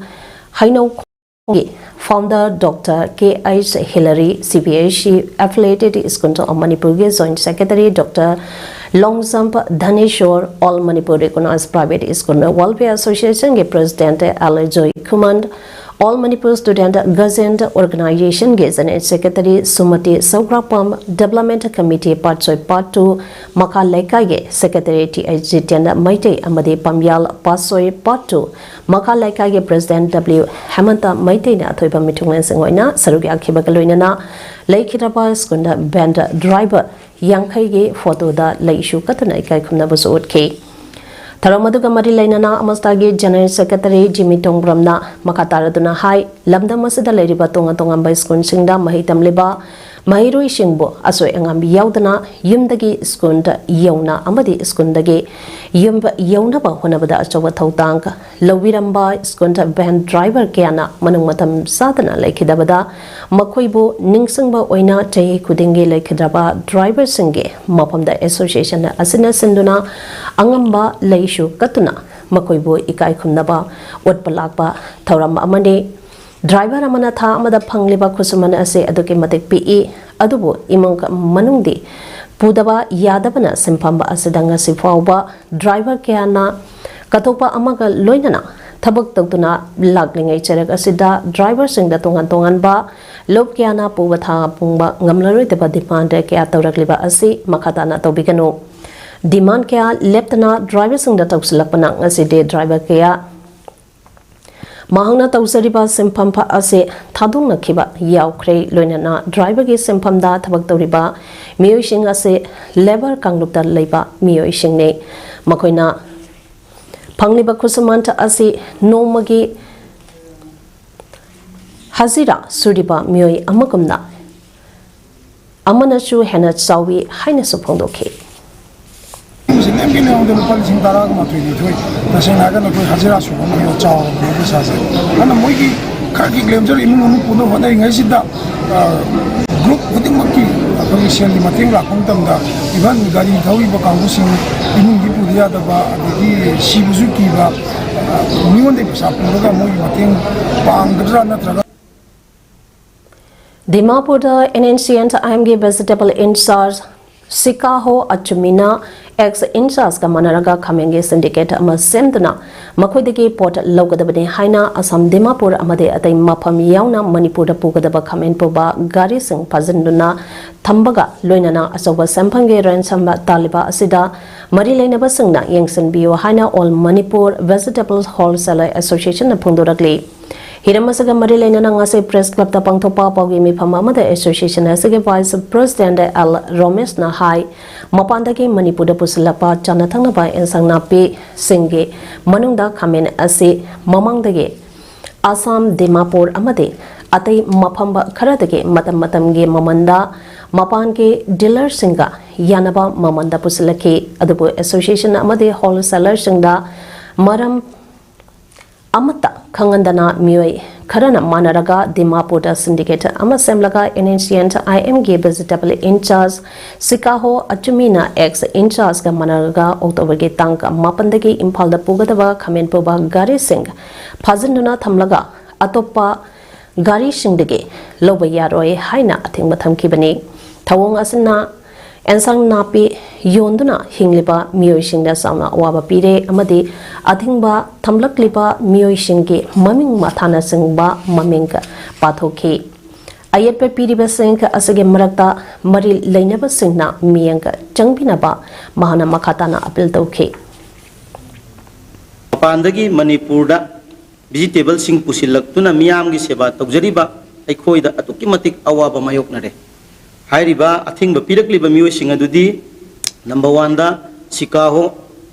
ꯍꯩꯅꯧꯈꯣꯡꯒꯤ founder doctor K H Hillary, C B S C affiliated school of ꯃꯅꯤꯄꯨꯔꯒꯤ join secretary doctor Longjam Dhaneshor, All Manipur Recognized Private School Welfare Association ꯒꯤ president L Joy Khuman, All Manipur Student Gazette Organization ꯒꯤ general secretary Sumati Sougrakpam, development committee Patsoi part two ꯃꯈꯥ ꯂꯩꯀꯥꯏꯒꯤ secretary T H Jiten Meitei ꯑꯃꯗꯤ ꯄꯥꯝꯌꯥꯜ ꯄꯥꯠꯁꯣꯏ part two ꯃꯈꯥ ꯂꯩꯀꯥꯏꯒꯤ president W ꯍꯦꯃꯟꯇ ꯃꯩꯇꯩꯅ ꯑꯊꯣꯏꯕ ꯃꯤꯊꯨꯡꯂꯦꯟꯁꯤꯡ ꯑꯣꯏꯅ ꯁꯔꯨꯛ ꯌꯥꯈꯤꯕꯒ ꯂꯣꯏꯅꯅ ꯂꯩꯈꯤꯗ꯭ꯔꯕ ꯁ꯭ꯀꯨꯜ ꯚꯦꯟ ꯗ꯭ꯔꯥꯏꯚꯔ ꯌꯥꯡꯈꯩꯒꯤ ꯐꯣꯇꯣꯗ ꯂꯩꯁꯨ ꯀꯠꯇꯨꯅ ꯏꯀꯥꯏ ꯈꯨꯝꯅꯕꯁꯨ ꯎꯠꯈꯤ꯫ ꯊꯧꯔꯝ ꯑꯗꯨꯒ ꯃꯔꯤ ꯂꯩꯅꯅ ꯑꯃꯁꯇꯥꯒꯤ ꯖꯦꯅꯔꯦꯜ ꯁꯦꯀ꯭ꯔꯦꯇꯔꯤ ꯖꯤꯃꯤ ꯇꯣꯡꯕ꯭ꯔꯝꯅ ꯃꯈꯥ ꯇꯥꯔꯗꯨꯅ ꯍꯥꯏ, ꯂꯝꯗꯝ ꯑꯁꯤꯗ ꯂꯩꯔꯤꯕ ꯇꯣꯉꯥꯟ ꯇꯣꯉꯥꯟꯕ ꯁ꯭ꯀꯨꯜꯁꯤꯡꯗ ꯃꯍꯩ ꯇꯝꯂꯤꯕ ꯃꯍꯩꯔꯣꯏꯁꯤꯡꯕꯨ ꯑꯁꯣꯏ ꯑꯉꯥꯝ ꯌꯥꯎꯗꯅ ꯌꯨꯝꯗꯒꯤ ꯁ꯭ꯀꯨꯜꯗ ꯌꯧꯅ ꯑꯃꯗꯤ ꯁ꯭ꯀꯨꯜꯗꯒꯤ ꯌꯨꯝ ꯌꯧꯅꯕ ꯍꯣꯠꯅꯕꯗ ꯑꯆꯧꯕ ꯊꯧꯗꯥꯡ ꯂꯧꯕꯤꯔꯝꯕ ꯁ꯭ꯀꯨꯜ ꯚꯦꯟ ꯗ꯭ꯔꯥꯏꯚꯔ ꯀꯌꯥꯅ ꯃꯅꯨꯡ ꯃꯇꯝ ꯆꯥꯗꯅ ꯂꯩꯈꯤꯗꯕꯗ ꯃꯈꯣꯏꯕꯨ ꯅꯤꯡꯁꯤꯡꯕ ꯑꯣꯏꯅ ꯆꯍꯤ ꯈꯨꯗꯤꯡꯒꯤ ꯂꯩꯈꯤꯗ꯭ꯔꯕ ꯗ꯭ꯔꯥꯏꯚꯔꯁꯤꯡꯒꯤ ꯃꯐꯝꯗ ꯑꯦꯁꯣꯁꯤꯌꯦꯁꯟ ꯑꯁꯤꯅ ꯁꯤꯟꯗꯨꯅ ꯑꯉꯝꯕ ꯂꯩꯁꯨ ꯀꯠꯇꯨꯅ ꯃꯈꯣꯏꯕꯨ ꯏꯀꯥꯏ ꯈꯨꯝꯅꯕ ꯎꯠꯄ ꯂꯥꯛꯄ ꯊꯧꯔꯝ ꯑꯃꯅꯤ꯫ ꯗ꯭ꯔꯥꯏꯚꯔ ꯑꯃꯅ ꯊꯥ ꯑꯃꯗ ꯐꯪꯂꯤꯕ ꯈꯨꯠꯁꯨꯃꯟ ꯑꯁꯤ ꯑꯗꯨꯛꯀꯤ ꯃꯇꯤꯛ ꯄꯤꯛꯏ, ꯑꯗꯨꯕꯨ ꯏꯃꯨꯡ ꯃꯅꯨꯡꯗꯤ ꯄꯨꯗꯕ ꯌꯥꯗꯕꯅ ꯁꯤꯟꯐꯝ ꯑꯁꯤꯗ ꯉꯁꯤ ꯐꯥꯎꯕ ꯗ꯭ꯔꯥꯏꯚꯔ ꯀꯌꯥꯅ ꯀꯠꯊꯣꯛꯄ ꯑꯃꯒ ꯂꯣꯏꯅꯅ ꯊꯕꯛ ꯇꯧꯗꯨꯅ ꯂꯥꯛꯂꯤꯉꯩ ꯆꯩꯔꯛ ꯑꯁꯤꯗ ꯗ꯭ꯔꯥꯏꯚꯔꯁꯤꯡꯗ ꯇꯣꯉꯥꯟ ꯇꯣꯉꯥꯟꯕ ꯂꯨꯞ ꯀꯌꯥꯅ ꯄꯨꯕ ꯊꯥꯡꯕ ꯉꯝꯂꯔꯣꯏꯗꯕ ꯗꯤꯃꯥꯟꯗ ꯀꯌꯥ ꯇꯧꯔꯛꯂꯤꯕ ꯑꯁꯤ ꯃꯈꯥ ꯇꯥꯅ ꯇꯧꯕꯤꯒꯅꯨ꯫ ꯗꯤꯃꯥꯟ ꯀꯌꯥ ꯂꯦꯞꯇꯅ ꯗ꯭ꯔꯥꯏꯚꯔꯁꯤꯡꯗ ꯇꯧꯁꯤꯜꯂꯛꯄꯅ ꯉꯁꯤꯗꯤ ꯗ꯭ꯔꯥꯏꯚꯔ ꯀꯌꯥ ꯃꯍꯥꯛꯅ ꯇꯧꯖꯔꯤꯕ ꯁꯤꯟꯐꯝ ꯑꯁꯤ ꯊꯥꯗꯣꯛꯅꯈꯤꯕ ꯌꯥꯎꯈ꯭ꯔꯦ꯫ ꯂꯣꯏꯅꯅ ꯗ꯭ꯔꯥꯏꯚꯔꯒꯤ ꯁꯤꯟꯐꯝꯗ ꯊꯕꯛ ꯇꯧꯔꯤꯕ ꯃꯤꯑꯣꯏꯁꯤꯡ ꯑꯁꯤ ꯂꯦꯕꯔ ꯀꯥꯡꯂꯨꯞꯇ ꯂꯩꯕ ꯃꯤꯑꯣꯏꯁꯤꯡꯅꯤ꯫ ꯃꯈꯣꯏꯅ ꯐꯪꯂꯤꯕ ꯈꯨꯠꯁꯨꯃꯟ ꯑꯁꯤ ꯅꯣꯡꯃꯒꯤ ꯍꯖꯤꯔꯥ ꯁꯨꯔꯤꯕ ꯃꯤꯑꯣꯏ ꯑꯃꯒꯨꯝꯅ ꯑꯃꯅꯁꯨ ꯍꯦꯟꯅ ꯆꯥꯎꯏ ꯍꯥꯏꯅꯁꯨ ꯐꯣꯡꯗꯣꯛꯈꯤ꯫ ꯍꯧꯖꯤꯛ ꯂꯦꯝꯒꯤ ꯂꯩꯍꯧꯗ ꯂꯨꯄꯥ ꯂꯤꯁꯤꯡ ꯇꯔꯥꯒ ꯃꯥꯊꯣꯏ ꯅꯤꯊꯣꯏ, ꯇꯁꯦꯡꯅ ꯍꯥꯏꯔꯒꯅ ꯑꯩꯈꯣꯏ ꯍꯖꯤꯔꯥ ꯁꯨꯕ ꯃꯤꯑꯣꯏ ꯆꯥꯎꯔꯕꯅꯦ ꯄꯩꯁꯥꯁꯦ꯫ ꯑꯗꯨꯅ ꯃꯣꯏꯒꯤ ꯈꯔ ꯈꯤꯛ ꯂꯦꯝꯖꯔ ꯏꯃꯨꯡ ꯃꯅꯨꯡ ꯄꯨꯅꯕ ꯍꯣꯠꯅꯔꯤꯉꯩꯁꯤꯗ, ꯒ꯭ꯔꯨꯞ ꯈꯨꯗꯤꯡꯃꯛꯀꯤ ꯑꯩꯈꯣꯏꯒꯤ ꯁꯦꯜꯒꯤ ꯃꯇꯦꯡ ꯂꯥꯛꯄ ꯃꯇꯝꯗ, ꯏꯚꯟ ꯒꯥꯔꯤ ꯊꯧꯔꯤꯕ ꯀꯥꯡꯕꯨꯁꯤꯡ ꯏꯃꯨꯡꯒꯤ ꯄꯨꯗ ꯌꯥꯗꯕ, ꯑꯗꯒꯤ ꯁꯤꯕꯁꯨ ꯀꯤꯕ, ꯃꯤꯉꯣꯟꯗꯒꯤ ꯄꯩꯁꯥ ꯄꯨꯔꯒ ꯃꯣꯏꯒꯤ ꯃꯇꯦꯡ ꯄꯥꯡꯒꯗ꯭ꯔꯥ ꯅꯠꯇ꯭ꯔꯒ ꯗꯤꯃꯥꯄꯨꯔꯗ NNCNIM ꯒꯤ ꯚꯦꯖꯤꯇꯦꯕꯜ ꯏꯟꯆꯥꯔꯖ ꯁꯤꯀꯥꯍꯣ ꯑꯆꯨꯃꯤꯅ ꯑꯦꯛꯁ ꯏꯟꯆꯥꯔꯖꯀ ꯃꯥꯟꯅꯔꯒ ꯈꯥꯃꯦꯟꯒꯤ ꯁꯤꯟꯗꯤꯀꯦꯠ ꯑꯃ ꯁꯦꯝꯗꯨꯅ ꯃꯈꯣꯏꯗꯒꯤ ꯄꯣꯠ ꯂꯧꯒꯗꯕꯅꯤ ꯍꯥꯏꯅ ꯑꯁꯥꯝ ꯗꯤꯃꯥꯄꯨꯔ ꯑꯃꯗꯤ ꯑꯇꯩ ꯃꯐꯝ ꯌꯥꯎꯅ ꯃꯅꯤꯄꯨꯔꯗ ꯄꯨꯒꯗꯕ ꯈꯥꯃꯦꯟ ꯄꯨꯕ ꯒꯥꯔꯤꯁꯤꯡ ꯐꯥꯖꯤꯟꯗꯨꯅ ꯊꯝꯕꯒ ꯂꯣꯏꯅꯅ ꯑꯆꯧꯕ ꯁꯦꯟꯐꯝꯒꯤ ꯔꯦꯟꯁꯝ ꯇꯥꯜꯂꯤꯕ ꯑꯁꯤꯗ ꯃꯔꯤ ꯂꯩꯅꯕꯁꯤꯡꯅ ꯌꯦꯡꯁꯤꯟꯕꯤꯌꯨ ꯍꯥꯏꯅ All Manipur Vegetable Wholesaler Association ꯅ ꯐꯣꯡꯗꯣꯔꯛꯂꯤ꯫ ꯍꯤꯔꯝ ꯑꯁꯤꯒ ꯃꯔꯤ ꯂꯩꯅꯅ ꯉꯁꯤ ꯄ꯭ꯔꯦꯁ ꯀ꯭ꯂꯕꯇ ꯄꯥꯡꯊꯣꯛꯄ ꯄꯥꯎꯒꯤ ꯃꯤꯐꯝ ꯑꯃꯗ ꯑꯦꯁꯣꯁꯤꯌꯦꯁꯟ ꯑꯁꯤꯒꯤ ꯚꯥꯏꯁ ꯄ꯭ꯔꯦꯁꯤꯗꯦꯟꯠ ꯑꯦꯜ ꯔꯣꯃꯦꯁꯅ ꯍꯥꯏ, ꯃꯄꯥꯟꯗꯒꯤ ꯃꯅꯤꯄꯨꯔꯗ ꯄꯨꯁꯤꯜꯂꯛꯄ ꯆꯥꯅ ꯊꯛꯅꯕ ꯏꯟꯁꯥꯡ ꯅꯥꯄꯤꯁꯤꯡꯒꯤ ꯃꯅꯨꯡꯗ ꯈꯥꯃꯦꯟ ꯑꯁꯤ ꯃꯃꯥꯡꯗꯒꯤ ꯑꯁꯥꯝ, ꯗꯤꯃꯥꯄꯨꯔ ꯑꯃꯗꯤ ꯑꯇꯩ ꯃꯐꯝ ꯈꯔꯗꯒꯤ ꯃꯇꯝ ꯃꯇꯝꯒꯤ ꯃꯃꯟꯗ ꯃꯄꯥꯟꯒꯤ ꯗꯤꯂꯔꯁꯤꯡꯒ ꯌꯥꯅꯕ ꯃꯃꯟꯗ ꯄꯨꯁꯤꯜꯂꯛꯈꯤ꯫ ꯑꯗꯨꯕꯨ ꯑꯦꯁꯣꯁꯤꯌꯦꯁꯟ ꯑꯃꯗꯤ ꯍꯣꯜꯁꯦꯂꯔꯁꯤꯡꯗ ꯃꯔꯝ ꯑꯃꯠꯇ ꯈꯪꯍꯟꯗꯅ ꯃꯤꯑꯣꯏ ꯈꯔꯅ ꯃꯥꯟꯅꯔꯒ ꯗꯤꯃꯥꯄꯨꯔꯗ ꯁꯤꯟꯗꯤꯀꯦꯠ ꯑꯃ ꯁꯦꯝꯂꯒ NNCNIM ꯒꯤ ꯚꯦꯖꯤꯇꯦꯕꯜ ꯏꯟꯆꯥꯔꯖ ꯁꯤꯀꯥꯍꯣ ꯑꯆꯨꯃꯤꯅ ꯑꯦꯛꯁ ꯏꯟꯆꯥꯔꯖꯀ ꯃꯥꯟꯅꯔꯒ ꯑꯣꯛꯇꯣꯕꯔꯒꯤ ꯇꯥꯡ ꯃꯥꯄꯟꯗꯒꯤ ꯏꯝꯐꯥꯜꯗ ꯄꯨꯒꯗꯕ ꯈꯥꯃꯦꯟ ꯄꯨꯕ ꯒꯥꯔꯤꯁꯤꯡ ꯐꯥꯖꯤꯟꯗꯨꯅ ꯊꯝꯂꯒ ꯑꯇꯣꯞꯄ ꯒꯥꯔꯤꯁꯤꯡꯗꯒꯤ ꯂꯧꯕ ꯌꯥꯔꯣꯏ ꯍꯥꯏꯅ ꯑꯊꯤꯡꯕ ꯊꯝꯈꯤꯕꯅꯤ꯫ ꯊꯧꯑꯣꯡ ꯑꯁꯤꯅ ꯑꯦꯟꯁꯥꯡ ꯅꯥꯄꯤ ꯌꯣꯟꯗꯨꯅ ꯍꯤꯡꯂꯤꯕ ꯃꯤꯑꯣꯏꯁꯤꯡꯗ ꯆꯥꯎꯅ ꯑꯋꯥꯕ ꯄꯤꯔꯦ ꯑꯃꯗꯤ ꯑꯊꯤꯡꯕ ꯊꯝꯂꯛꯂꯤꯕ ꯃꯤꯑꯣꯏꯁꯤꯡꯒꯤ ꯃꯃꯤꯡ ꯃꯊꯥꯅꯆꯤꯡꯕ ꯃꯃꯤꯡ ꯄꯥꯊꯣꯛꯈꯤ꯫ ꯑꯌꯦꯠꯄ ꯄꯤꯔꯤꯕꯁꯤꯡ ꯑꯁꯤꯒꯤ ꯃꯔꯛꯇ ꯃꯔꯤ ꯂꯩꯅꯕꯁꯤꯡꯅ ꯃꯤꯠꯌꯦꯡ ꯆꯪꯕꯤꯅꯕ ꯃꯍꯥꯛꯅ ꯃꯈꯥ ꯇꯥꯅ ꯑꯄꯤꯜ ꯇꯧꯈꯤ꯫ ꯃꯄꯥꯟꯗꯒꯤ ꯃꯅꯤꯄꯨꯔꯗ ꯚꯤꯖꯤꯇꯦꯕꯜꯁꯤꯡ ꯄꯨꯁꯤꯜꯂꯛꯇꯨꯅ ꯃꯤꯌꯥꯝꯒꯤ ꯁꯦꯕꯥ ꯇꯧꯖꯔꯤꯕ ꯑꯩꯈꯣꯏꯗ ꯑꯗꯨꯛꯀꯤ ꯃꯇꯤꯛ ꯑꯋꯥꯕ ꯃꯥꯌꯣꯛꯅꯔꯦ꯫ ꯍꯥꯏꯔꯤꯕ ꯑꯊꯤꯡꯕ ꯄꯤꯔꯛꯂꯤꯕ ꯃꯤꯑꯣꯏꯁꯤꯡ ꯑꯗꯨꯗꯤ, ꯅꯝꯕꯔ ꯋꯥꯟꯗ ꯁꯤꯀꯥꯍꯣ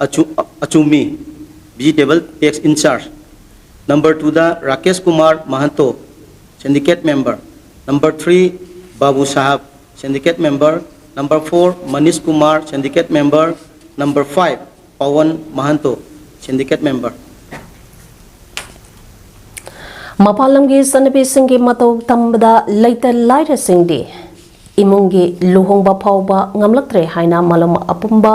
ꯑꯆꯨ-, ꯑꯆꯨꯃꯤ, ꯚꯤꯖꯤꯇꯦꯕꯜ ꯇꯦꯛꯁ ꯏꯟꯆꯥꯔꯖ꯫ ꯅꯝꯕꯔ ꯇꯨꯗ Rakesh Kumar Mahanto, syndicate member. Number three Babu Sahab, syndicate member. Number four Manish Kumar, syndicate member. Number five Pawan Mahanto, syndicate member. ꯃꯄꯥꯟ ꯂꯝꯒꯤ ꯆꯠꯅꯕꯤꯁꯤꯡꯒꯤ ꯃꯇꯧ ꯇꯝꯕꯗ ꯂꯩꯇ ꯂꯥꯏꯔꯁꯤꯡꯗꯤ ꯏꯃꯨꯡꯒꯤ ꯂꯨꯍꯣꯡꯕ ꯐꯥꯎꯕ ꯉꯝꯂꯛꯇ꯭ꯔꯦ ꯍꯥꯏꯅ ꯃꯥꯂꯣꯝ ꯑꯄꯨꯝꯕ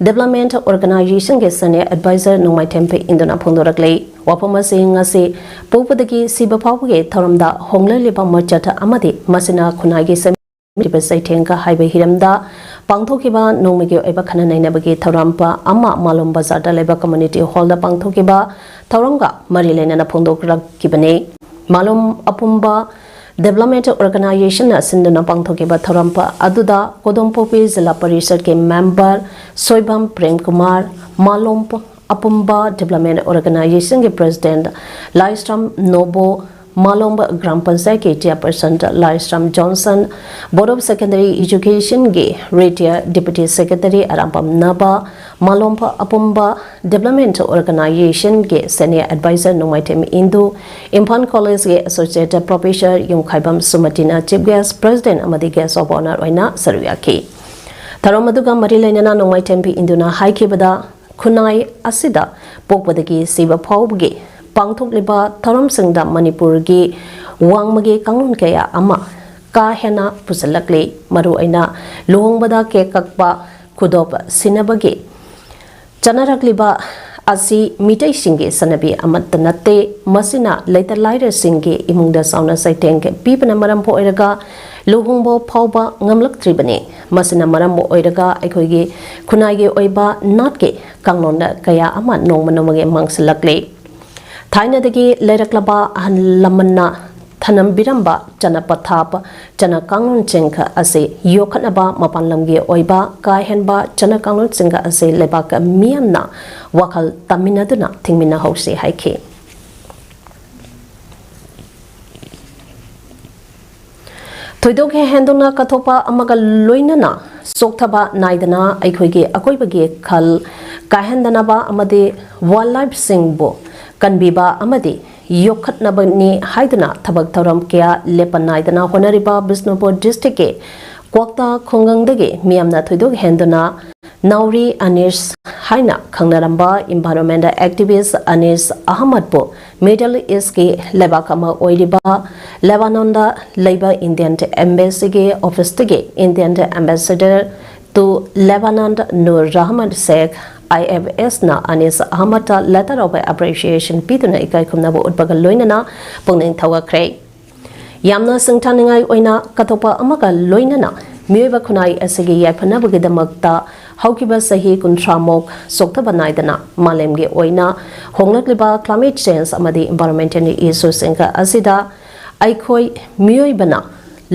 ꯗꯤꯕꯦꯂꯞꯃꯦꯟꯠ ꯑꯣꯔꯒꯅꯥꯏꯖꯦꯁꯟꯒꯤ ꯁꯦꯅꯤꯌꯔ ꯑꯦꯗꯚꯥꯏꯖꯔ ꯅꯣꯡꯃꯥꯏꯊꯦꯝ ꯄꯤ ꯏꯟꯗꯨꯅ ꯐꯣꯡꯗꯣꯔꯛꯂꯤ꯫ ꯋꯥꯐꯝ ꯑꯁꯤ ꯉꯁꯤ ꯄꯣꯛꯄꯗꯒꯤ ꯁꯤꯕ ꯐꯥꯎꯕꯒꯤ ꯊꯧꯔꯝꯗ ꯍꯣꯡꯂꯛꯂꯤꯕ ꯃꯣꯏꯆꯠ ꯑꯃꯗꯤ ꯃꯁꯤꯅ ꯈꯨꯟꯅꯥꯏꯒꯤ ꯁꯦꯝꯕꯤꯔꯤꯕ ꯆꯩꯊꯦꯡꯒ ꯍꯥꯏꯕ ꯍꯤꯔꯝꯗ ꯄꯥꯡꯊꯣꯛꯈꯤꯕ ꯅꯣꯡꯃꯒꯤ ꯑꯣꯏꯕ ꯈꯟꯅ ꯅꯩꯅꯕꯒꯤ ꯊꯧꯔꯝ ꯑꯃ ꯃꯥꯂꯣꯝ ꯕꯖꯥꯔꯗ ꯂꯩꯕ ꯀꯝꯃ꯭ꯌꯨꯅꯤꯇꯤ ꯍꯣꯜꯗ ꯄꯥꯡꯊꯣꯛꯈꯤꯕ ꯊꯧꯔꯝꯒ ꯃꯔꯤ ꯂꯩꯅꯅ ꯐꯣꯡꯗꯣꯛꯂꯛꯈꯤꯕꯅꯤ꯫ ꯃꯥꯂꯣꯝ ꯑꯄꯨꯝꯕ ꯗꯤꯕꯦꯂꯞꯃꯦꯟꯠ ꯑꯣꯔꯒꯅꯥꯏꯖꯦꯁꯟꯅ ꯁꯤꯟꯗꯨꯅ ꯄꯥꯡꯊꯣꯛꯈꯤꯕ ꯊꯧꯔꯝ ꯑꯗꯨꯗ ꯀꯣꯗꯣꯝꯄꯣꯛꯄꯤ ꯖꯤꯂꯥ ꯄꯔꯤꯁꯠꯀꯤ ꯃꯦꯝꯕꯔ ꯁꯣꯏꯕꯝ ꯄ꯭ꯔꯦꯝ ꯀꯨꯃꯥꯔ, ꯃꯥꯂꯣꯝ ꯑꯄꯨꯝꯕ ꯗꯤꯕꯦꯂꯞꯃꯦꯟꯠ ꯑꯣꯔꯒꯅꯥꯏꯖꯦꯁꯟꯒꯤ ꯄ꯭ꯔꯦꯁꯤꯗꯦꯟꯠ ꯂꯥꯏꯁ꯭ꯔꯝ ꯅꯣꯕꯣ, ꯃꯥꯂꯣꯝ ꯒ꯭ꯔꯥꯝ ꯄꯟꯆꯥꯌꯠꯀꯤ chairperson Laishram Johnson, board of secondary ꯏꯖꯨꯀꯦꯁꯟꯒꯤ retired deputy secretary Arambam Naba, Malom ꯑꯄꯨꯝꯕ ꯗꯤꯕꯦꯂꯞꯃꯦꯟꯠ ꯑꯣꯔꯒꯅꯥꯏꯖꯦꯁꯟꯒꯤ ꯁꯦꯅꯤꯌꯔ ꯑꯦꯗꯚꯥꯏꯖꯔ ꯅꯣꯡꯃꯥꯏꯊꯦꯝ ꯏꯟꯗꯨ, ꯏꯝꯐꯥꯜ ꯀꯣꯂꯦꯖꯀꯤ ꯑꯦꯁꯣꯁꯤꯌꯦꯠ ꯄ꯭ꯔꯣꯐꯦꯁꯔ ꯌꯨꯝꯈꯥꯏꯕꯝ ꯁꯨꯃꯇꯤꯅ ꯆꯤꯐ ꯒꯦꯁ꯭ꯠ, ꯄ꯭ꯔꯦꯁꯤꯗꯦꯟꯠ ꯑꯃꯗꯤ ꯒꯦꯁ꯭ꯠ ꯑꯣꯐ ꯑꯣꯅꯔ ꯑꯣꯏꯅ ꯁꯔꯨꯛ ꯌꯥꯈꯤ꯫ ꯊꯧꯔꯝ ꯑꯗꯨꯒ ꯃꯔꯤ ꯂꯩꯅꯅ ꯅꯣꯡꯃꯥꯏꯊꯦꯝ ꯄꯤ ꯏꯟꯗꯨꯅ ꯍꯥꯏꯈꯤꯕꯗ, ꯈꯨꯟꯅꯥꯏ ꯑꯁꯤꯗ ꯄꯣꯛꯄꯗꯒꯤ ꯁꯤꯕ ꯐꯥꯎꯕꯒꯤ ꯄꯥꯡꯊꯣꯛꯂꯤꯕ ꯊꯧꯔꯝꯁꯤꯡꯗ ꯃꯅꯤꯄꯨꯔꯒꯤ ꯋꯥꯡꯃꯒꯤ ꯀꯥꯡꯂꯣꯟ ꯀꯌꯥ ꯑꯃ ꯀꯥ ꯍꯦꯟꯅ ꯄꯨꯁꯤꯜꯂꯛꯂꯤ꯫ ꯃꯔꯨꯑꯣꯏꯅ ꯂꯨꯍꯣꯡꯕꯗ ꯀꯦꯛ ꯀꯛꯄ, ꯈꯨꯗꯣꯞ ꯁꯤꯟꯅꯕꯒꯤ ꯆꯠꯅꯔꯛꯂꯤꯕ ꯑꯁꯤ ꯃꯤꯇꯩꯁꯤꯡꯒꯤ ꯆꯠꯅꯕꯤ ꯑꯃꯠꯇ ꯅꯠꯇꯦ꯫ ꯃꯁꯤꯅ ꯂꯩꯇ ꯂꯥꯏꯔꯁꯤꯡꯒꯤ ꯏꯃꯨꯡꯗ ꯆꯥꯎꯅ ꯆꯩꯊꯦꯡ ꯄꯤꯕꯅ ꯃꯔꯝ ꯑꯣꯏꯔꯒ ꯂꯨꯍꯣꯡꯕ ꯐꯥꯎꯕ ꯉꯝꯂꯛꯇ꯭ꯔꯤꯕꯅꯤ꯫ ꯃꯁꯤꯅ ꯃꯔꯝ ꯑꯣꯏꯔꯒ ꯑꯩꯈꯣꯏꯒꯤ ꯈꯨꯟꯅꯥꯏꯒꯤ ꯑꯣꯏꯕ ꯅꯥꯠꯀꯤ ꯀꯥꯡꯂꯣꯟꯗ ꯀꯌꯥ ꯑꯃ ꯅꯣꯡꯃ ꯅꯣꯡꯃꯒꯤ ꯃꯥꯡꯁꯤꯜꯂꯛꯂꯤ꯫ ꯊꯥꯏꯅꯗꯒꯤ ꯂꯩꯔꯛꯂꯕ ꯑꯍꯜ ꯂꯃꯟꯅ ꯊꯅꯝꯕꯤꯔꯝꯕ ꯆꯠꯅ ꯄꯊꯥꯞ, ꯆꯠꯅ ꯀꯥꯡꯂꯣꯟꯁꯤꯡ ꯑꯁꯤ ꯌꯣꯛꯈꯠꯅꯕ ꯃꯄꯥꯟ ꯂꯝꯒꯤ ꯑꯣꯏꯕ ꯀꯥ ꯍꯦꯟꯕ ꯆꯠꯅ ꯀꯥꯡꯂꯣꯟꯁꯤꯡ ꯑꯁꯤ ꯂꯩꯕꯥꯛ ꯃꯤꯌꯥꯝꯅ ꯋꯥꯈꯜ ꯇꯥꯃꯤꯟꯅꯗꯨꯅ ꯊꯤꯡꯃꯤꯟꯅꯍꯧꯁꯤ ꯍꯥꯏꯈꯤ꯫ ꯊꯣꯏꯗꯣꯛ ꯍꯦꯟꯗꯣꯛꯅ ꯀꯠꯊꯣꯛꯄ ꯑꯃꯒ ꯂꯣꯏꯅꯅ ꯆꯣꯛꯊꯕ ꯅꯥꯏꯗꯅ ꯑꯩꯈꯣꯏꯒꯤ ꯑꯀꯣꯏꯕꯒꯤ ꯈꯜ ꯀꯥꯏꯍꯟꯗꯅꯕ ꯑꯃꯗꯤ ꯋꯥꯏꯜ ꯂꯥꯏꯐꯁꯤꯡꯕꯨ ꯀꯟꯕꯤꯕ ꯑꯃꯗꯤ ꯌꯣꯛꯈꯠꯅꯕꯅꯤ ꯍꯥꯏꯗꯨꯅ ꯊꯕꯛ ꯊꯧꯔꯝ ꯀꯌꯥ ꯂꯦꯞꯄ ꯅꯥꯏꯗꯅ ꯍꯣꯠꯅꯔꯤꯕ ꯕꯤꯁꯅꯨꯄꯨꯔ ꯗꯤꯁꯇ꯭ꯔꯤꯛꯀꯤ ꯀ꯭ꯋꯥꯛꯇꯥ ꯈꯨꯡꯒꯪꯗꯒꯤ ꯃꯤꯌꯥꯝꯅ ꯊꯣꯏꯗꯣꯛ ꯍꯦꯟꯗꯨꯅ ꯅꯥꯎꯔꯤ ꯑꯅꯤꯁ ꯍꯥꯏꯅ ꯈꯪꯅꯔꯝꯕ ꯏꯟꯚꯥꯏꯔꯣꯟꯃꯦꯟ ꯑꯦꯛꯇꯤꯚꯤꯁ ꯑꯅꯤꯁ ꯑꯍꯃꯗꯄꯨ ꯃꯤꯗꯜ ꯏꯁꯀꯤ ꯂꯩꯕꯥꯛ ꯑꯃ ꯑꯣꯏꯔꯤꯕ ꯂꯦꯕꯥꯅꯣꯟꯗ ꯂꯩꯕ ꯏꯟꯗꯤꯌꯟ ꯑꯦꯝꯕꯦꯁꯤꯒꯤ ꯑꯣꯐꯤꯁꯇꯒꯤ Indian ambassador to Lebanon Noor Rahman Sheikh, I F ꯑꯦꯁꯅ ꯑꯅꯤꯁ ꯑꯍꯃꯗꯇ ꯂꯦꯇꯔ ꯑꯣꯐ ꯑꯦꯄ꯭ꯔꯤꯁꯤꯌꯦꯁꯟ ꯄꯤꯗꯨꯅ ꯏꯀꯥꯏ ꯈꯨꯝꯅꯕ ꯎꯠꯄꯒ ꯂꯣꯏꯅꯅ ꯄꯨꯛꯅꯤꯡ ꯊꯧꯒꯠꯈ꯭ꯔꯦ꯫ ꯌꯥꯝꯅ ꯁꯤꯡꯊꯥꯅꯤꯡꯉꯥꯏ ꯑꯣꯏꯅ ꯀꯠꯊꯣꯛꯄ ꯑꯃꯒ ꯂꯣꯏꯅꯅ ꯃꯤꯑꯣꯏꯕ ꯈꯨꯟꯅꯥꯏ ꯑꯁꯤꯒꯤ ꯌꯥꯏꯐꯅꯕꯒꯤꯗꯃꯛꯇ ꯍꯧꯈꯤꯕ ꯆꯍꯤ ꯀꯨꯟꯊ꯭ꯔꯥꯃꯨꯛ ꯆꯣꯛꯊꯕ ꯅꯥꯏꯗꯅ ꯃꯥꯂꯦꯝꯒꯤ ꯑꯣꯏꯅ ꯍꯣꯡꯂꯛꯂꯤꯕ ꯀ꯭ꯂꯥꯏꯃꯦꯠ ꯆꯦꯟꯖ ꯑꯃꯗꯤ ꯏꯟꯚꯥꯏꯔꯣꯟꯃꯦꯟꯇꯦꯜ ꯏꯁꯨꯁꯤꯡꯒ ꯑꯁꯤꯗ ꯑꯩꯈꯣꯏ ꯃꯤꯑꯣꯏꯕꯅ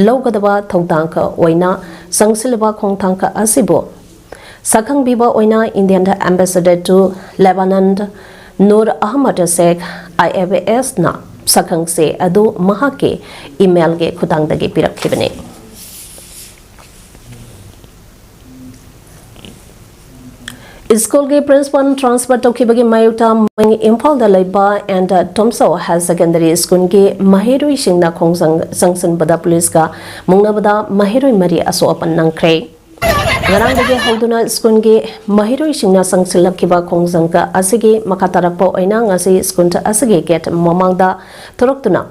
ꯂꯧꯒꯗꯕ ꯊꯧꯗꯥꯡꯒ ꯑꯣꯏꯅ ꯆꯪꯁꯤꯜꯂꯤꯕ ꯈꯣꯡꯊꯥꯡ ꯑꯁꯤꯕꯨ ꯁꯛꯈꯪꯕꯤꯕ ꯑꯣꯏꯅ Indian ambassador to Lebanon Nur Ahmad Sheikh, I F ꯑꯦꯁꯅ ꯁꯛꯈꯪꯆꯦ ꯑꯗꯨ ꯃꯍꯥꯛꯀꯤ ꯏꯃꯦꯜꯒꯤ ꯈꯨꯠꯊꯥꯡꯗꯒꯤ ꯄꯤꯔꯛꯈꯤꯕꯅꯤ꯫ ꯁ꯭ꯀꯨꯜꯒꯤ ꯄ꯭ꯔꯤꯟꯁꯤꯄꯥꯜ ꯇ꯭ꯔꯥꯟꯁꯐꯔ ꯇꯧꯈꯤꯕꯒꯤ ꯃꯥꯌꯣꯛꯇ ꯃꯤꯡ ꯏꯝꯐꯥꯜꯗ ꯂꯩꯕ ꯑꯦꯟ ꯇꯣꯝꯁꯣ ꯍꯥꯌꯔ ꯁꯦꯀꯦꯟꯗꯔꯤ ꯁ꯭ꯀꯨꯜꯒꯤ ꯃꯍꯩꯔꯣꯏꯁꯤꯡꯅ ꯈꯣꯡꯖꯪ ꯆꯪꯁꯤꯟꯕꯗ ꯄꯨꯂꯤꯁꯀ ꯃꯨꯛꯅꯕꯗ ꯃꯍꯩꯔꯣꯏ ꯃꯔꯤ ꯑꯁꯣꯛ ꯑꯄꯟ ꯅꯪꯈ꯭ꯔꯦ꯫ ꯉꯔꯥꯡꯗꯒꯤ ꯍꯧꯗꯨꯅ ꯁ꯭ꯀꯨꯜꯒꯤ ꯃꯍꯩꯔꯣꯏꯁꯤꯡꯅ ꯆꯪꯁꯤꯜꯂꯛꯈꯤꯕ ꯈꯣꯡꯖꯪ ꯑꯁꯤꯒꯤ ꯃꯈꯥ ꯇꯥꯔꯛꯄ ꯑꯣꯏꯅ ꯉꯁꯤ ꯁ꯭ꯀꯨꯜ ꯑꯁꯤꯒꯤ ꯒꯦꯠ ꯃꯃꯥꯡꯗ ꯊꯣꯔꯛꯇꯨꯅ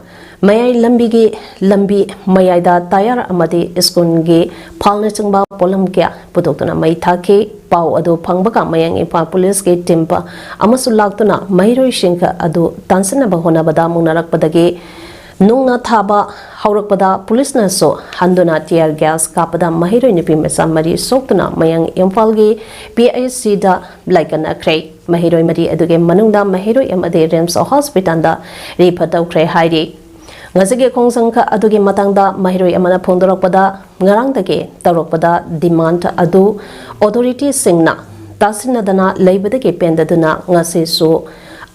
ꯃꯌꯥꯏ ꯂꯝꯕꯤꯒꯤ ꯂꯝꯕꯤ ꯃꯌꯥꯏꯗ ꯇꯥꯌꯔ ꯑꯃꯗꯤ ꯁ꯭ꯀꯨꯜꯒꯤ ꯐꯥꯜꯅꯆꯤꯡꯕ ꯄꯣꯠꯂꯝ ꯀꯌꯥ ꯄꯨꯊꯣꯛꯇꯨꯅ ꯃꯩ ꯊꯥꯈꯤ꯫ ꯄꯥꯎ ꯑꯗꯨ ꯐꯪꯕꯒ ꯃꯌꯥꯡ ꯏꯝꯐꯥꯜ ꯄꯨꯂꯤꯁꯀꯤ ꯇꯤꯝ ꯑꯃꯁꯨ ꯂꯥꯛꯇꯨꯅ ꯃꯍꯩꯔꯣꯏꯁꯤꯡ ꯑꯗꯨ ꯇꯥꯟꯁꯤꯟꯅꯕ ꯍꯣꯠꯅꯕꯗ ꯃꯨꯛꯅꯔꯛꯄꯗꯒꯤ ꯅꯨꯡꯅ ꯊꯥꯕ ꯍꯧꯔꯛꯄꯗ ꯄꯨꯂꯤꯁꯅꯁꯨ ꯍꯟꯗꯨꯅ ꯇꯤꯌꯔ ꯒ꯭ꯌꯥꯁ ꯀꯥꯞꯄꯗ ꯃꯍꯩꯔꯣꯏ ꯅꯨꯄꯤ ꯃꯆꯥ ꯃꯔꯤ ꯁꯣꯛꯇꯨꯅ ꯃꯌꯥꯡ ꯏꯝꯐꯥꯜꯒꯤ ꯄꯤ ꯑꯩꯆ ꯁꯤꯗ ꯂꯥꯏꯀꯠꯅꯈ꯭ꯔꯦ꯫ ꯃꯍꯩꯔꯣꯏ ꯃꯔꯤ ꯑꯗꯨꯒꯤ ꯃꯅꯨꯡꯗ ꯃꯍꯩꯔꯣꯏ ꯑꯃꯗꯤ ꯔꯤꯝꯁ ꯍꯣꯁꯄꯤꯇꯥꯜꯗ ꯔꯤꯐꯔ ꯇꯧꯈ꯭ꯔꯦ ꯍꯥꯏꯔꯤ꯫ ꯉꯁꯤꯒꯤ ꯈꯣꯡꯖꯪ ꯑꯗꯨꯒꯤ ꯃꯇꯥꯡꯗ ꯃꯍꯩꯔꯣꯏ ꯑꯃꯅ ꯐꯣꯡꯗꯣꯔꯛꯄꯗ, ꯉꯔꯥꯡꯗꯒꯤ ꯇꯧꯔꯛꯄꯗ ꯗꯤꯃꯥꯟ ꯑꯗꯨ ꯑꯣꯊꯣꯔꯤꯇꯤꯁꯤꯡꯅ ꯇꯥꯁꯤꯟꯅꯗꯅ ꯂꯩꯕꯗꯒꯤ ꯄꯦꯟꯗꯗꯨꯅ ꯉꯁꯤꯁꯨ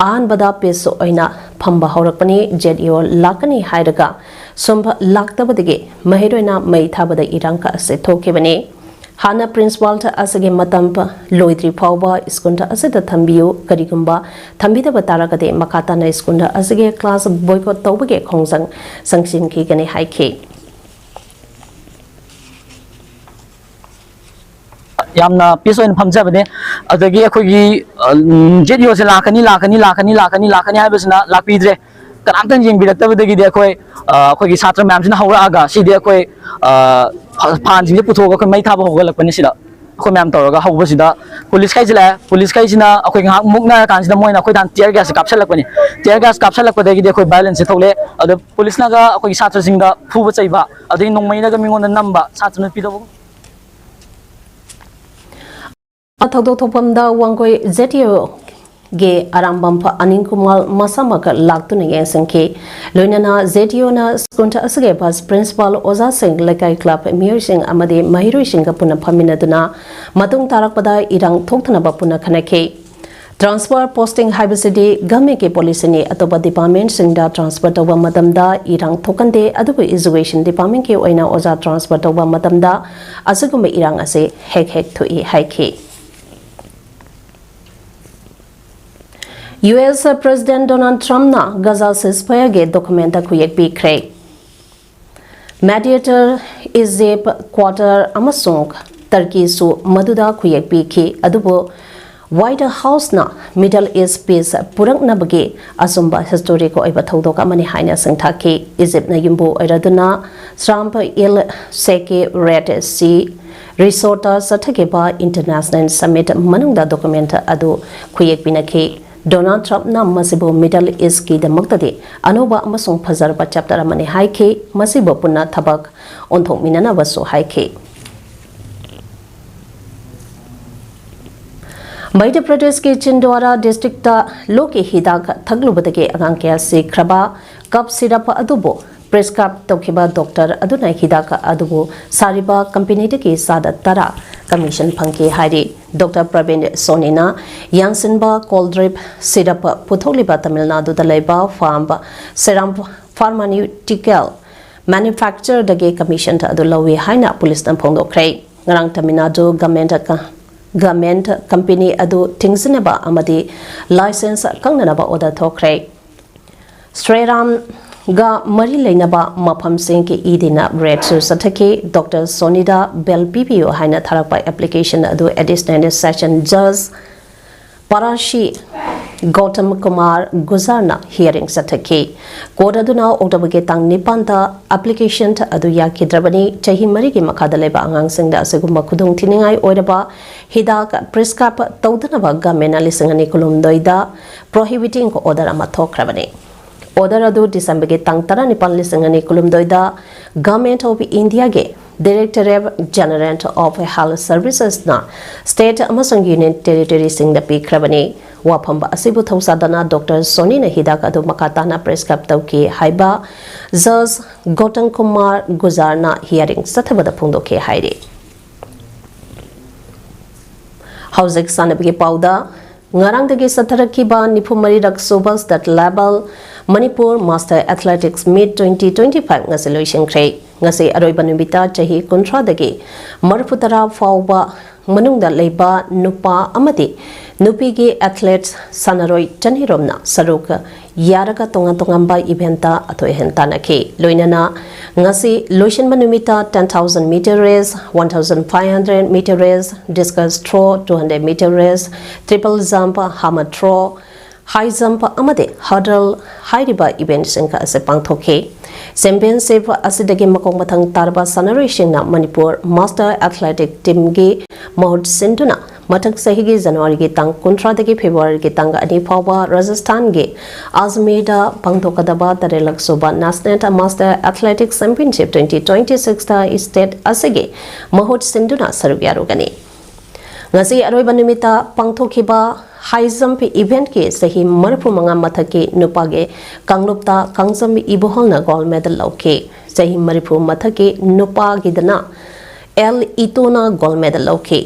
ꯑꯍꯥꯟꯕꯗ ꯄꯤꯁ ꯑꯣꯏꯅ ꯐꯝꯕ ꯍꯧꯔꯛꯄꯅꯤ꯫ ꯖꯦꯠ ꯏ ꯑꯣ ꯂꯥꯛꯀꯅꯤ ꯍꯥꯏꯔꯒ ꯁꯨꯝ ꯂꯥꯛꯇꯕꯗꯒꯤ ꯃꯍꯩꯔꯣꯏꯅ ꯃꯩ ꯊꯥꯕꯗ ꯏꯔꯥꯡ ꯑꯁꯤ ꯊꯣꯛꯈꯤꯕꯅꯤ꯫ ꯍꯥꯟꯅ ꯄ꯭ꯔꯤꯟꯁꯤꯄꯥꯜ ꯑꯁꯤꯒꯤ ꯃꯇꯝ ꯂꯣꯏꯗ꯭ꯔꯤ ꯐꯥꯎꯕ ꯁ꯭ꯀꯨꯜ ꯑꯁꯤꯗ ꯊꯝꯕꯤꯌꯨ, ꯀꯔꯤꯒꯨꯝꯕ ꯊꯝꯕꯤꯗꯕ ꯇꯥꯔꯒꯗꯤ ꯃꯈꯥ ꯇꯥꯅ ꯁ꯭ꯀꯨꯜ ꯑꯁꯤꯒꯤ ꯀ꯭ꯂꯥꯁ ꯕꯣꯏꯀꯣꯠ ꯇꯧꯕꯒꯤ ꯈꯣꯡꯖꯪ ꯆꯪꯁꯤꯟꯈꯤꯒꯅꯤ ꯍꯥꯏꯈꯤ꯫ ꯌꯥꯝꯅ ꯄꯤꯁ ꯑꯣꯏꯅ ꯐꯝꯖꯕꯅꯦ꯫ ꯑꯗꯒꯤ ꯑꯩꯈꯣꯏꯒꯤ ꯖꯦꯠ ꯏ ꯑꯣꯁꯦ ꯂꯥꯛꯀꯅꯤ, ꯂꯥꯛꯀꯅꯤ, ꯂꯥꯛꯀꯅꯤ, ꯂꯥꯛꯀꯅꯤ, ꯂꯥꯛꯀꯅꯤ ꯍꯥꯏꯕꯁꯤꯅ ꯂꯥꯛꯄꯤꯗ꯭ꯔꯦ꯫ ꯀꯅꯥꯝꯇꯅ ꯌꯦꯡꯕꯤꯔꯛꯇꯕꯗꯒꯤꯗꯤ ꯑꯩꯈꯣꯏ, ꯑ, ꯑꯩꯈꯣꯏꯒꯤ ꯁꯥꯇ꯭ꯔ ꯃꯌꯥꯝꯁꯤꯅ ꯍꯧꯔꯛꯑꯒ ꯁꯤꯗꯤ ꯑꯩꯈꯣꯏ, ꯑ, ꯐ-, ꯐꯥꯟꯁꯤꯡꯁꯦ ꯄꯨꯊꯣꯛꯑꯒ ꯑꯩꯈꯣꯏ ꯃꯩ ꯊꯥꯕ ꯍꯧꯒꯠꯂꯛꯄꯅꯤ꯫ ꯁꯤꯗ ꯑꯩꯈꯣꯏ ꯃꯌꯥꯝ ꯇꯧꯔꯒ ꯍꯧꯕꯁꯤꯗ ꯄꯨꯂꯤꯁꯈꯩꯁꯦ ꯂꯥꯛꯑꯦ꯫ ꯄꯨꯂꯤꯁꯈꯩꯁꯤꯅ ꯑꯩꯈꯣꯏ ꯉꯥꯏꯍꯥꯛ ꯃꯨꯛꯅꯔꯀꯥꯟꯁꯤꯗ ꯃꯣꯏꯅ ꯑꯩꯈꯣꯏ ꯇꯥꯟ ꯇꯤꯌꯔ ꯒ꯭ꯌꯥꯁꯁꯦ ꯀꯥꯞꯁꯤꯜꯂꯛꯄꯅꯤ꯫ ꯇꯤꯌꯔ ꯒ꯭ꯌꯥꯁ ꯀꯥꯞꯁꯤꯜꯂꯛꯄꯗꯒꯤꯗꯤ ꯑꯩꯈꯣꯏ ꯚꯥꯏꯑꯣꯂꯦꯟꯁꯁꯦ ꯊꯣꯛꯂꯛꯑꯦ꯫ ꯑꯗꯣ ꯄꯨꯂꯤꯁꯅꯒ ꯑꯩꯈꯣꯏꯒꯤ ꯁꯥꯇ꯭ꯔꯁꯤꯡꯗ ꯐꯨꯕ ꯆꯩꯕ, ꯑꯗꯒꯤ ꯅꯣꯡꯃꯩꯅꯒ ꯃꯤꯉꯣꯟꯗ ꯅꯝꯕ, ꯁꯥꯇ꯭ꯔ ꯅꯨꯄꯤꯗꯕꯨ ꯊꯧꯗꯣꯛ ꯊꯣꯛꯐꯝꯗ ꯋꯥꯡꯒꯣꯏ ꯖꯦꯠ ꯏ ꯑꯣꯒꯤ ꯑꯔꯥꯝꯕꯝ ꯑꯅꯤꯜ ꯀꯨꯃꯥꯔ ꯃꯁꯥꯃꯛ ꯂꯥꯛꯇꯨꯅ ꯌꯦꯡꯁꯤꯟꯈꯤ꯫ ꯂꯣꯏꯅꯅ ꯖꯦꯠ ꯏ ꯑꯣꯅ ꯁ꯭ꯀꯨꯜ ꯑꯁꯤꯒꯤ ꯚꯥꯏꯁ ꯄ꯭ꯔꯤꯟꯁꯤꯄꯥꯜ, ꯑꯣꯖꯥꯁꯤꯡ, ꯂꯩꯀꯥꯏ ꯀ꯭ꯂꯕ ꯃꯤꯑꯣꯏꯁꯤꯡ ꯑꯃꯗꯤ ꯃꯍꯩꯔꯣꯏꯁꯤꯡꯒ ꯄꯨꯟꯅ ꯐꯝꯃꯤꯟꯅꯗꯨꯅ ꯃꯇꯨꯡ ꯇꯥꯔꯛꯄꯗ ꯏꯔꯥꯡ ꯊꯣꯛꯇꯅꯕ ꯄꯨꯟꯅ ꯈꯟꯅꯈꯤ꯫ ꯇ꯭ꯔꯥꯟꯁꯐꯔ ꯄꯣꯁꯇꯤꯡ ꯍꯥꯏꯕꯁꯤꯗꯤ ꯒꯃꯦꯟꯒꯤ ꯄꯣꯂꯤꯁꯤꯅꯤ꯫ ꯑꯇꯣꯞꯄ ꯗꯤꯄꯥꯔꯠꯃꯦꯟꯠꯁꯤꯡꯗ ꯇ꯭ꯔꯥꯟꯁꯐꯔ ꯇꯧꯕ ꯃꯇꯝꯗ ꯏꯔꯥꯡ ꯊꯣꯛꯀꯟꯗꯦ, ꯑꯗꯨꯕꯨ ꯏꯖꯨꯀꯦꯁꯟ ꯗꯤꯄꯥꯔꯠꯃꯦꯟꯠꯀꯤ ꯑꯣꯏꯅ ꯑꯣꯖꯥ ꯇ꯭ꯔꯥꯟꯁꯐꯔ ꯇꯧꯕ ꯃꯇꯝꯗ ꯑꯁꯤꯒꯨꯝꯕ ꯏꯔꯥꯡ ꯑꯁꯤ ꯍꯦꯛ ꯍꯦꯛ ꯊꯣꯛꯏ ꯍꯥꯏꯈꯤ꯫ ꯌꯨ ꯑꯦꯁ ꯄ꯭ꯔꯦꯁꯤꯗꯦꯟꯠ ꯗꯣꯅꯥꯜꯗ ꯇ꯭ꯔꯝꯞꯅ ꯒꯖꯥ ꯁꯤꯖꯐꯥꯌꯔꯒꯤ ꯗꯣꯀꯨꯃꯦꯟꯠꯇ ꯈꯨꯌꯦꯛ ꯄꯤꯈ꯭ꯔꯦ꯫ ꯃꯦꯗꯤꯌꯦꯇꯔ, ꯏꯖꯤꯞ, ꯀ꯭ꯋꯥꯇꯔ ꯑꯃꯁꯨꯡ ꯇꯔꯀꯤꯁꯨ ꯃꯗꯨꯗ ꯈꯨꯌꯦꯛ ꯄꯤꯈꯤ, ꯑꯗꯨꯕꯨ White House ꯅ Middle East peace ꯄꯨꯔꯛꯅꯕꯒꯤ ꯑꯆꯨꯝꯕ historic ꯑꯣꯏꯕ ꯊꯧꯗꯣꯛ ꯑꯃꯅꯤ ꯍꯥꯏꯅ ꯁꯤꯡꯊꯥꯈꯤ꯫ ꯏꯖꯤꯞꯅ ꯌꯨꯝꯕꯨ ꯑꯣꯏꯔꯗꯨꯅ Sharm El Sheikh Red Sea Resort ꯇ ꯆꯠꯊꯈꯤꯕ international summit ꯃꯅꯨꯡꯗ document ꯑꯗꯨ ꯈꯨꯌꯦꯛ ꯄꯤꯅꯈꯤ꯫ ꯗꯣꯅꯥꯜꯗ ꯇ꯭ꯔꯝꯞꯅ ꯃꯁꯤꯕꯨ Middle East ꯀꯤꯗꯃꯛꯇꯗꯤ ꯑꯅꯧꯕ ꯑꯃꯁꯨꯡ ꯐꯖꯔꯕ chapter ꯑꯃꯅꯤ ꯍꯥꯏꯈꯤ, ꯃꯁꯤꯕꯨ ꯄꯨꯟꯅ ꯊꯕꯛ ꯑꯣꯟꯊꯣꯛꯃꯤꯟꯅꯅꯕꯁꯨ ꯍꯥꯏꯈꯤ꯫ ꯃꯙ꯭ꯌ ꯄ꯭ꯔꯗꯦꯁꯀꯤ ꯆꯤꯟꯗ꯭ꯋꯥꯔꯥ district ꯇ ꯂꯣꯛꯀꯤ ꯍꯤꯗꯥꯛ ꯊꯛꯂꯨꯕꯗꯒꯤ ꯑꯉꯥꯡ ꯀꯌꯥ ꯁꯤꯈ꯭ꯔꯕ꯫ Cough syrup ꯑꯗꯨꯕꯨ prescribe ꯇꯧꯈꯤꯕ doctor ꯑꯗꯨꯅ ꯍꯤꯗꯥꯛ ꯑꯗꯨꯕꯨ ꯁꯥꯔꯤꯕ company ꯗꯒꯤ ꯆꯥꯗ ꯇꯔꯥ commission ꯐꯪꯈꯤ ꯍꯥꯏꯔꯤ꯫ Doctor Praveen ꯁꯣꯅꯤꯅ ꯌꯥꯟꯁꯤꯟꯕ cold drip syrup ꯄꯨꯊꯣꯛꯂꯤꯕ ꯇꯥꯃꯤꯜ ꯅꯥꯗꯨꯗ ꯂꯩꯕ farm Serum Pharmaceutical manufacturer ꯗꯒꯤ commission ꯑꯗꯨ ꯂꯧꯏ ꯍꯥꯏꯅ ꯄꯨꯂꯤꯁꯅ ꯐꯣꯡꯗꯣꯛꯈ꯭ꯔꯦ꯫ ꯉꯔꯥꯡ Tamil Nadu government, government company ꯑꯗꯨ ꯊꯤꯡꯖꯤꯟꯅꯕ ꯑꯃꯗꯤ license ꯀꯛꯅꯅꯕ order ꯊꯣꯛꯈ꯭ꯔꯦ꯫ ꯁ꯭ꯔꯤꯔꯥꯝꯒ ꯃꯔꯤ ꯂꯩꯅꯕ ꯃꯐꯝꯁꯤꯡꯒꯤ ꯏꯗꯤꯅ raid ꯁꯨ ꯆꯠꯊꯈꯤ꯫ Doctor ꯁꯣꯅꯤꯗ bail ꯄꯤꯕꯤꯌꯨ ꯍꯥꯏꯅ ꯊꯥꯔꯛꯄ application ꯑꯗꯨ additional session judge ꯄꯥꯔꯥꯁꯤ Gautam Kumar ꯒꯨꯖꯥꯔꯅ hearing ꯆꯠꯊꯈꯤ꯫ Court ꯑꯗꯨꯅ October ꯒꯤ ꯇꯥꯡ ꯅꯤꯄꯥꯟꯗ application ꯑꯗꯨ ꯌꯥꯈꯤꯗ꯭ꯔꯕꯅꯤ꯫ ꯆꯍꯤ ꯃꯔꯤꯒꯤ ꯃꯈꯥꯗ ꯂꯩꯕ ꯑꯉꯥꯡꯁꯤꯡꯗ ꯑꯁꯤꯒꯨꯝꯕ ꯈꯨꯗꯣꯡꯊꯤꯅꯤꯡꯉꯥꯏ ꯑꯣꯏꯔꯕ ꯍꯤꯗꯥꯛ prescribe ꯇꯧꯗꯅꯕ government ꯅ ꯂꯤꯁꯤꯡ ꯑꯅꯤ ꯀꯨꯟꯍꯨꯝꯗꯣꯏꯗ prohibiting order ꯑꯃ ꯊꯣꯛꯈ꯭ꯔꯕꯅꯤ꯫ Order ꯑꯗꯨ December ꯒꯤ ꯇꯥꯡ ꯇꯔꯥꯅꯤꯄꯥꯟ, ꯂꯤꯁꯤꯡ ꯑꯅꯤ ꯀꯨꯟꯍꯨꯝꯗꯣꯏꯗ Government of India ꯒꯤ Directorate General of Health Services ꯅ state ꯑꯃꯁꯨꯡ union territory ꯁꯤꯡꯗ ꯄꯤꯈ꯭ꯔꯕꯅꯤ꯫ ꯋꯥꯐꯝ ꯑꯁꯤꯕꯨ ꯊꯧꯁꯥꯗꯅ Doctor ꯁꯣꯅꯤꯅ ꯍꯤꯗꯥꯛ ꯑꯗꯨ ꯃꯈꯥ ꯇꯥꯅ prescribe ꯇꯧꯈꯤ ꯍꯥꯏꯕ Judge ꯒꯧꯇꯝ ꯀꯨꯃꯥꯔ ꯒꯨꯖꯥꯔꯅ hearing ꯆꯠꯊꯕꯗ ꯐꯣꯡꯗꯣꯛꯈꯤ ꯍꯥꯏꯔꯤ꯫ ꯍꯧꯖꯤꯛ ꯁꯥꯟꯅꯕꯒꯤ ꯄꯥꯎꯗ, ꯉꯔꯥꯡꯗꯒꯤ ꯆꯠꯊꯔꯛꯈꯤꯕ ꯅꯤꯐꯨ ꯃꯔꯤꯔꯛ ꯁꯨꯕ state level Manipur Master Athletics Meet twenty twenty five ꯉꯁꯤ ꯂꯣꯏꯁꯤꯟꯈ꯭ꯔꯦ꯫ ꯉꯁꯤ ꯑꯔꯣꯏꯕ ꯅꯨꯃꯤꯠꯇ ꯆꯍꯤ ꯀꯨꯟꯊ꯭ꯔꯥꯗꯒꯤ ꯃꯔꯤꯐꯨꯇꯔꯥ ꯐꯥꯎꯕ ꯃꯅꯨꯡꯗ ꯂꯩꯕ ꯅꯨꯄꯥ ꯑꯃꯗꯤ ꯅꯨꯄꯤꯒꯤ athletes ꯁꯥꯟꯅꯔꯣꯏ ꯆꯅꯤꯔꯣꯝꯅ ꯁꯔꯨꯛ ꯌꯥꯔꯒ ꯇꯣꯉꯥꯟ ꯇꯣꯉꯥꯟꯕ event ꯑꯊꯣꯏ ꯑꯍꯦꯟ ꯇꯥꯟꯅꯈꯤ꯫ ꯂꯣꯏꯅꯅ ꯉꯁꯤ ꯂꯣꯏꯁꯤꯟꯕ ꯅꯨꯃꯤꯠꯇ ten thousand meter race, one thousand five hundred meter race, discus throw, two hundred meter race, triple jump, hammer throw, high jump ꯑꯃꯗꯤ hurdle ꯍꯥꯏꯔꯤꯕ eventꯁꯤꯡ ꯑꯁꯤ ꯄꯥꯡꯊꯣꯛꯈꯤ꯫ Championship ꯑꯁꯤꯗꯒꯤ ꯃꯈꯣꯡ ꯃꯊꯪ ꯇꯥꯔꯕ ꯁꯥꯟꯅꯔꯣꯏꯁꯤꯡꯅ ꯃꯅꯤꯄꯨꯔ Master Athletic Teamꯒꯤ ꯃꯍꯨꯠ ꯁꯤꯟꯗꯨꯅ ꯃꯊꯪ ꯆꯍꯤꯒꯤ ꯖꯅꯋꯥꯔꯤꯒꯤ ꯇꯥꯡ ꯀꯨꯟꯊ꯭ꯔꯥꯗꯒꯤ ꯐꯦꯕ꯭ꯔꯨꯋꯥꯔꯤꯒꯤ ꯇꯥꯡ ꯑꯅꯤ ꯐꯥꯎꯕ ꯔꯥꯖꯁꯊꯥꯟꯒꯤ ꯑꯖꯃꯤꯔꯗ ꯄꯥꯡꯊꯣꯛꯀꯗꯕ ꯇꯔꯦꯠꯂꯛ ꯁꯨꯕ National Master Athletic Championship twenty twenty-sixꯇ state ꯑꯁꯤꯒꯤ ꯃꯍꯨꯠ ꯁꯤꯟꯗꯨꯅ ꯁꯔꯨꯛ ꯌꯥꯔꯨꯒꯅꯤ꯫ ꯉꯁꯤ ꯑꯔꯣꯏꯕ ꯅꯨꯃꯤꯠꯇ ꯄꯥꯡꯊꯣꯛꯈꯤꯕ high jump eventꯀꯤ ꯆꯍꯤ ꯃꯔꯤꯐꯨ ꯃꯉꯥ ꯃꯊꯛꯀꯤ ꯅꯨꯄꯥꯒꯤ ꯀꯥꯡꯂꯨꯞꯇ ꯀꯥꯡꯖꯝ ꯏꯕꯣꯍꯜꯅ gold medal ꯂꯧꯈꯤ꯫ ꯆꯍꯤ ꯃꯔꯤꯐꯨ ꯃꯊꯛꯀꯤ ꯅꯨꯄꯥꯒꯤꯗꯅ ꯑꯦꯜ ꯏꯇꯣꯅ gold medal ꯂꯧꯈꯤ꯫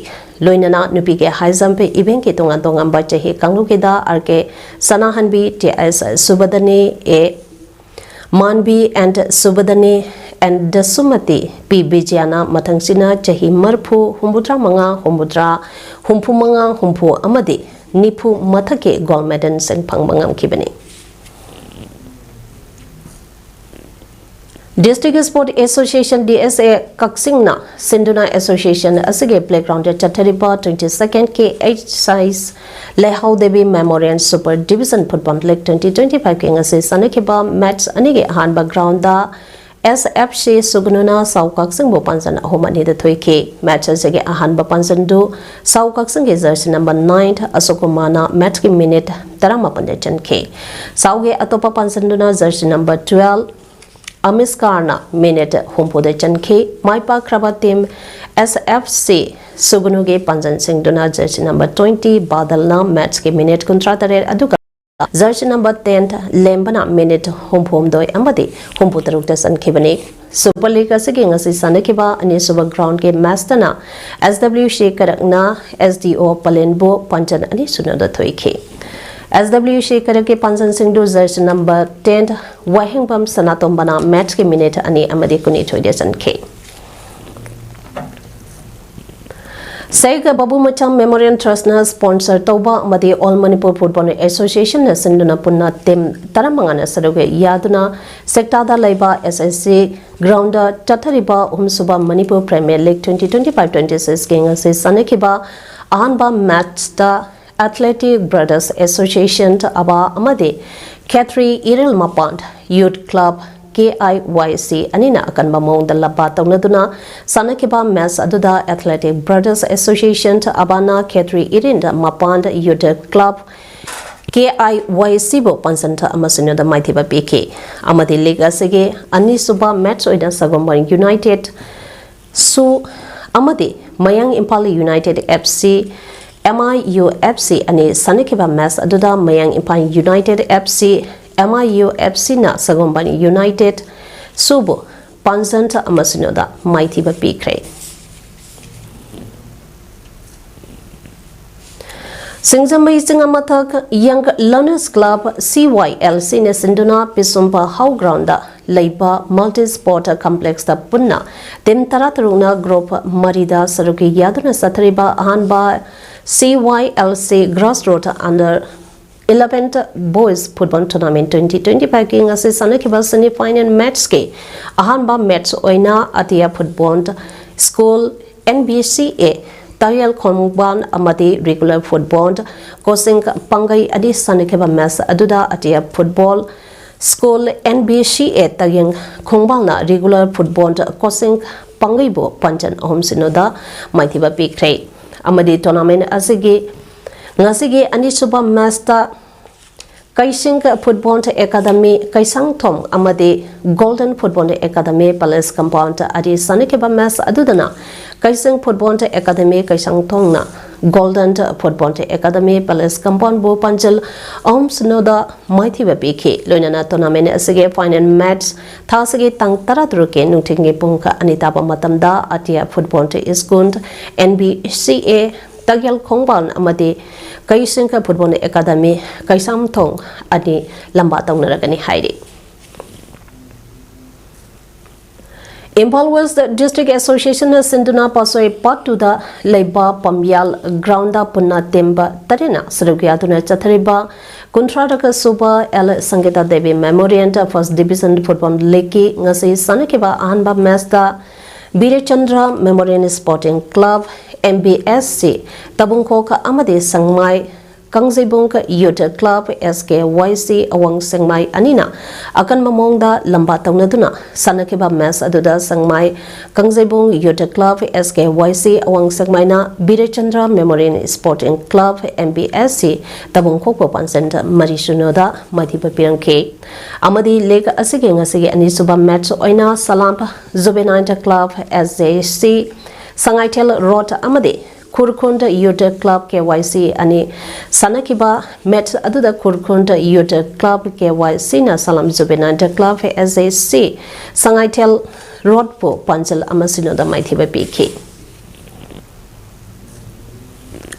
ꯂꯣꯏꯅꯅ ꯅꯨꯄꯤꯒꯤ high jump eventꯀꯤ ꯇꯣꯉꯥꯟ ꯇꯣꯉꯥꯟꯕ ꯆꯍꯤ ꯀꯥꯡꯂꯨꯞꯀꯤꯗ R K ꯁꯅꯥꯍꯟꯕꯤ, T S ꯁꯨꯕꯗꯅꯤ, A Manjhi and ꯁꯨꯕꯗꯅꯤ and ꯗꯁꯨꯃꯇꯤ P ꯕꯤꯖꯌꯅ ꯃꯊꯪꯁꯤꯅ ꯆꯍꯤ ꯃꯔꯤꯐꯨ, ꯍꯨꯝꯐꯨꯇꯔꯥ ꯃꯉꯥ, ꯍꯨꯝꯐꯨꯇꯔꯥ, ꯍꯨꯝꯐꯨ ꯃꯉꯥ, ꯍꯨꯝꯐꯨ ꯑꯃꯗꯤ ꯅꯤꯐꯨ ꯃꯊꯛꯀꯤ gold medalꯁꯤꯡ ꯐꯪꯕ ꯉꯝꯈꯤꯕꯅꯤ꯫ District Sport Association, D S A, ꯀꯛꯆꯤꯡꯅ ꯁꯤꯟꯗꯨꯅ association ꯑꯁꯤꯒꯤ playgroundꯗ ꯆꯠꯊꯔꯤꯕ twenty-second K H S ꯂꯩꯍꯥꯎ Devi Memorial Super Division Football League twenty twenty-fiveꯀꯤ ꯉꯁꯤ ꯁꯥꯟꯅꯈꯤꯕ match ꯑꯅꯤꯒꯤ ꯑꯍꯥꯟꯕ groundꯗ S F C ꯁꯨꯒꯅꯨꯅ ꯁꯥꯎ ꯀꯛꯆꯤꯡꯕꯨ ꯄꯥꯟꯖꯟ ꯑꯍꯨꯝ ꯑꯅꯤꯗ ꯊꯣꯏꯈꯤ꯫ Match ꯑꯁꯤꯒꯤ ꯑꯍꯥꯟꯕ ꯄꯥꯟꯖꯟꯗꯨ ꯁꯥꯎ ꯀꯛꯆꯤꯡꯒꯤ jersey number nine ꯑꯁꯣꯛ ꯀꯨꯃꯥꯔꯅ matchꯀꯤ minute ꯇꯔꯥꯃꯥꯄꯟꯗ ꯆꯟꯈꯤ꯫ ꯁꯥꯎꯒꯤ ꯑꯇꯣꯞꯄ ꯄꯥꯟꯖꯟꯗꯨꯅ jersey number twelve ꯑꯃꯤꯁꯀꯥꯔꯅ minute ꯍꯨꯝꯐꯨꯗ ꯆꯟꯈꯤ꯫ ꯃꯥꯏ ꯄꯥꯛꯈ꯭ꯔꯕ team S F C ꯁꯨꯒꯅꯨꯒꯤ ꯄꯥꯟꯖꯟꯁꯤꯡꯗꯨꯅ jersey number twenty ꯕꯥꯗꯜꯅ matchꯀꯤ minute ꯀꯨꯟꯊ꯭ꯔꯥ ꯇꯔꯦꯠ, ꯑꯗꯨꯒ jersey number ten ꯂꯦꯝꯕꯅ minute ꯍꯨꯝꯐꯨ ꯍꯨꯝꯗꯣꯏ ꯑꯃꯗꯤ ꯍꯨꯝꯐꯨ ꯇꯔꯨꯛꯇ ꯆꯟꯈꯤꯕꯅꯤ꯫ Super League ꯑꯁꯤꯒꯤ ꯉꯁꯤ ꯁꯥꯟꯅꯈꯤꯕ ꯑꯅꯤꯁꯨꯕ groundꯀꯤ matchꯇꯅ S W C ꯀꯔꯛꯅ S D O ꯄꯂꯦꯟꯕꯨ ꯄꯥꯟꯖꯟ ꯑꯅꯤ ꯁꯨꯞꯅꯗ ꯊꯣꯏꯈꯤ꯫ S W C ꯀꯔꯛꯀꯤ ꯄꯥꯟꯖꯟꯁꯤꯡꯗꯨ jersey number ten ꯋꯥꯍꯦꯡꯕꯝ ꯁꯅꯥꯇꯣꯝꯕꯅ matchꯀꯤ minute ꯑꯅꯤ ꯑꯃꯗꯤ ꯀꯨꯟꯅꯤꯊꯣꯏꯗ ꯆꯟꯈꯤ꯫ ꯁꯩꯒ ꯕꯥꯕꯨ ꯃꯆꯥꯝ Memorial Trust ꯅ sponsor ꯇꯧꯕ ꯑꯃꯗꯤ All Manipur Football Association ꯅ ꯁꯤꯟꯗꯨꯅ ꯄꯨꯟꯅ team ꯇꯔꯥꯃꯉꯥꯅ ꯁꯔꯨꯛ ꯌꯥꯗꯨꯅ ꯁꯦꯛꯇꯥꯗ ꯂꯩꯕ S S C ground ꯗ ꯆꯠꯊꯔꯤꯕ ꯑꯍꯨꯝꯁꯨꯕ Manipur Premier League twenty twenty-five twenty-six ꯀꯤ ꯉꯁꯤ ꯁꯥꯟꯅꯈꯤꯕ ꯑꯍꯥꯟꯕ match ꯇ Athletic Brothers Association, ꯑꯕꯥ, ꯑꯃꯗꯤ ꯈꯦꯇ꯭ꯔꯤ ꯏꯔꯤꯜ ꯃꯄꯥꯟ Youth Club, K I Y C, ꯑꯅꯤꯅ ꯑꯀꯟꯕ ꯃꯑꯣꯡꯗ ꯂꯝꯕꯥ ꯇꯧꯅꯗꯨꯅ ꯁꯥꯟꯅꯈꯤꯕ match ꯑꯗꯨꯗ Athletic Brothers Association, ꯑꯕꯥꯅ ꯈꯦꯇ꯭ꯔꯤ ꯏꯔꯤꯜ ꯃꯄꯥꯟ Youth Club, K I Y C ꯕꯨ ꯄꯥꯟꯖꯟ ꯑꯃ ꯁꯤꯅꯣꯗ ꯃꯥꯏꯊꯤꯕ ꯄꯤꯈꯤ꯫ ꯑꯃꯗꯤ league ꯑꯁꯤꯒꯤ ꯑꯅꯤꯁꯨꯕ match ꯑꯣꯏꯅ ꯁꯒꯣꯜꯕꯟ United ꯁꯨ ꯑꯃꯗꯤ ꯃꯌꯥꯡ Imphal United F C, M I U F C ꯑꯅꯤ ꯁꯥꯟꯅꯈꯤꯕ match ꯑꯗꯨꯗ ꯃꯌꯥꯡ Imphal United F C, M I U F C ꯅ ꯁꯒꯣꯜꯕꯟ United ꯁꯨꯕꯨ ꯄꯥꯟꯖꯟ ꯑꯃ ꯁꯤꯅꯣꯗ ꯃꯥꯏꯊꯤꯕ ꯄꯤꯈ꯭ꯔꯦ꯫ ꯁꯤꯡꯖꯃꯩ ꯆꯤꯡꯃꯊꯛ Young Learners Club, C Y L C ꯅ ꯁꯤꯟꯗꯨꯅ ꯄꯤꯁꯨꯝꯄ ꯍꯥꯎ ground ꯗ ꯂꯩꯕ multi sport complex ꯇ ꯄꯨꯟꯅ team ꯇꯔꯥꯇꯔꯨꯛꯅ group ꯃꯔꯤꯗ ꯁꯔꯨꯛ ꯌꯥꯗꯨꯅ ꯆꯠꯊꯔꯤꯕ ꯑꯍꯥꯟꯕ C Y L C Grassroot Under eleven Boys Football Tournament twenty twenty-five ꯀꯤ ꯉꯁꯤ ꯁꯥꯟꯅꯈꯤꯕ semi final match ꯀꯤ ꯑꯍꯥꯟꯕ match ꯑꯣꯏꯅ ꯑꯇꯤꯌꯥ Football School, N B C A, ꯇꯥꯌꯦꯜ ꯈꯣꯡꯕꯥꯟ ꯑꯃꯗꯤ Regular Football Coaching ꯄꯥꯡꯒꯩ ꯑꯅꯤ ꯁꯥꯟꯅꯈꯤꯕ match ꯑꯗꯨꯗ ꯑꯇꯤꯌꯥ Football School, N B C A, ꯇꯥꯌꯦꯜ ꯈꯣꯡꯕꯥꯟꯅ Regular Football Coaching ꯄꯥꯡꯒꯩꯕꯨ ꯄꯥꯟꯖꯟ ꯑꯍꯨꯝ ꯁꯤꯅꯣꯗ ꯃꯥꯏꯊꯤꯕ ꯄꯤꯈ꯭ꯔꯦ꯫ ꯑꯃꯗꯤ tournament ꯑꯁꯤꯒꯤ ꯉꯁꯤꯒꯤ ꯑꯅꯤꯁꯨꯕ match ꯇ ꯀꯩꯁꯤꯡ Football Academy ꯀꯩꯁꯥꯡꯊꯣꯡ ꯑꯃꯗꯤ Golden Football Academy Palace Compound ꯑꯅꯤ ꯁꯥꯟꯅꯈꯤꯕ match ꯑꯗꯨꯗꯅ ꯀꯩꯁꯤꯡ Football Academy ꯀꯩꯁꯥꯡꯊꯣꯡꯅ Golden Football Academy Palace Compound ꯕꯨ ꯄꯥꯟꯖꯜ ꯑꯍꯨꯝ ꯁꯤꯅꯣꯗ ꯃꯥꯏꯊꯤꯕ ꯄꯤꯈꯤ꯫ ꯂꯣꯏꯅꯅ tournament ꯑꯁꯤꯒꯤ final match ꯊꯥ ꯑꯁꯤꯒꯤ ꯇꯥꯡ ꯇꯔꯥꯇꯔꯨꯛꯀꯤ ꯅꯨꯡꯊꯤꯜꯒꯤ ꯄꯨꯡ ꯑꯅꯤ ꯇꯥꯕ ꯃꯇꯝꯗ ꯑꯇꯤꯌꯥ Football School, N B C A, ꯇꯥꯌꯦꯜ ꯈꯣꯡꯕꯥꯟ ꯑꯃꯗꯤ ꯀꯩꯁꯤꯡ Football Academy ꯀꯩꯁꯥꯡꯊꯣꯡ ꯑꯅꯤ ꯂꯝꯕꯥ ꯇꯧꯅꯔꯒꯅꯤ ꯍꯥꯏꯔꯤ꯫ Imphal West District Association ꯅ ꯁꯤꯟꯗꯨꯅ ꯄꯥꯁꯣꯏ ꯄꯥꯠ ꯇꯨꯗ ꯂꯩꯕ ꯄꯥꯝꯌꯥꯜ ground ꯗ ꯄꯨꯟꯅ ꯇꯤꯝ ꯇꯔꯦꯠꯅ ꯁꯔꯨꯛ ꯌꯥꯗꯨꯅ ꯆꯠꯊꯔꯤꯕ ꯀꯨꯟꯊ꯭ꯔꯥ ꯁꯨꯕ L Sangita Devi Memorial First Division Football League ꯀꯤ ꯉꯁꯤ ꯁꯥꯟꯅꯈꯤꯕ ꯑꯍꯥꯟꯕ match ꯇ ꯕꯤꯔꯦꯆꯟꯗ꯭ꯔ Memorial Sporting Club, M B S C, ꯇꯕꯨꯡꯈꯣꯛ ꯑꯃꯗꯤ ꯁꯪꯃꯥꯏ ꯀꯥꯡꯖꯩꯕꯨꯡ Youth Club, S K Y C ꯑꯋꯥꯡ ꯁꯦꯡꯃꯥꯏ ꯑꯅꯤꯅ ꯑꯀꯟꯕ ꯃꯑꯣꯡꯗ ꯂꯝꯕꯥ ꯇꯧꯅꯗꯨꯅ ꯁꯥꯟꯅꯈꯤꯕ match ꯑꯗꯨꯗ ꯁꯦꯡꯃꯥꯏ ꯀꯥꯡꯖꯩꯕꯨꯡ Youth Club, S K Y C ꯑꯋꯥꯡ ꯁꯦꯡꯃꯥꯏꯅ ꯕꯤꯔꯦꯆꯟꯗ꯭ꯔ Memorial Sporting Club, M B S C ꯇꯕꯨꯡꯈꯣꯛꯄꯨ ꯄꯥꯟꯖꯟ ꯃꯔꯤ ꯁꯤꯅꯣꯗ ꯃꯥꯏꯊꯤꯕ ꯄꯤꯔꯝꯈꯤ꯫ ꯑꯃꯗꯤ league ꯑꯁꯤꯒꯤ ꯉꯁꯤꯒꯤ ꯑꯅꯤꯁꯨꯕ match ꯑꯣꯏꯅ ꯁꯂꯥꯝ Juvenile Club, S J C, Sangaithel Road ꯑꯃꯗꯤ ꯈꯨꯔꯈꯨꯜ Youth Club, K Y C ꯑꯅꯤ ꯁꯥꯟꯅꯈꯤꯕ match ꯑꯗꯨꯗ ꯈꯨꯔꯈꯨꯜ Youth Club, K Y C ꯅ ꯁꯂꯥꯝ Juvenile Club, S J C, Sangaithel Road ꯄꯨ ꯄꯥꯟꯖꯜ ꯑꯃ ꯁꯤꯅꯣꯗ ꯃꯥꯏꯊꯤꯕ ꯄꯤꯈꯤ꯫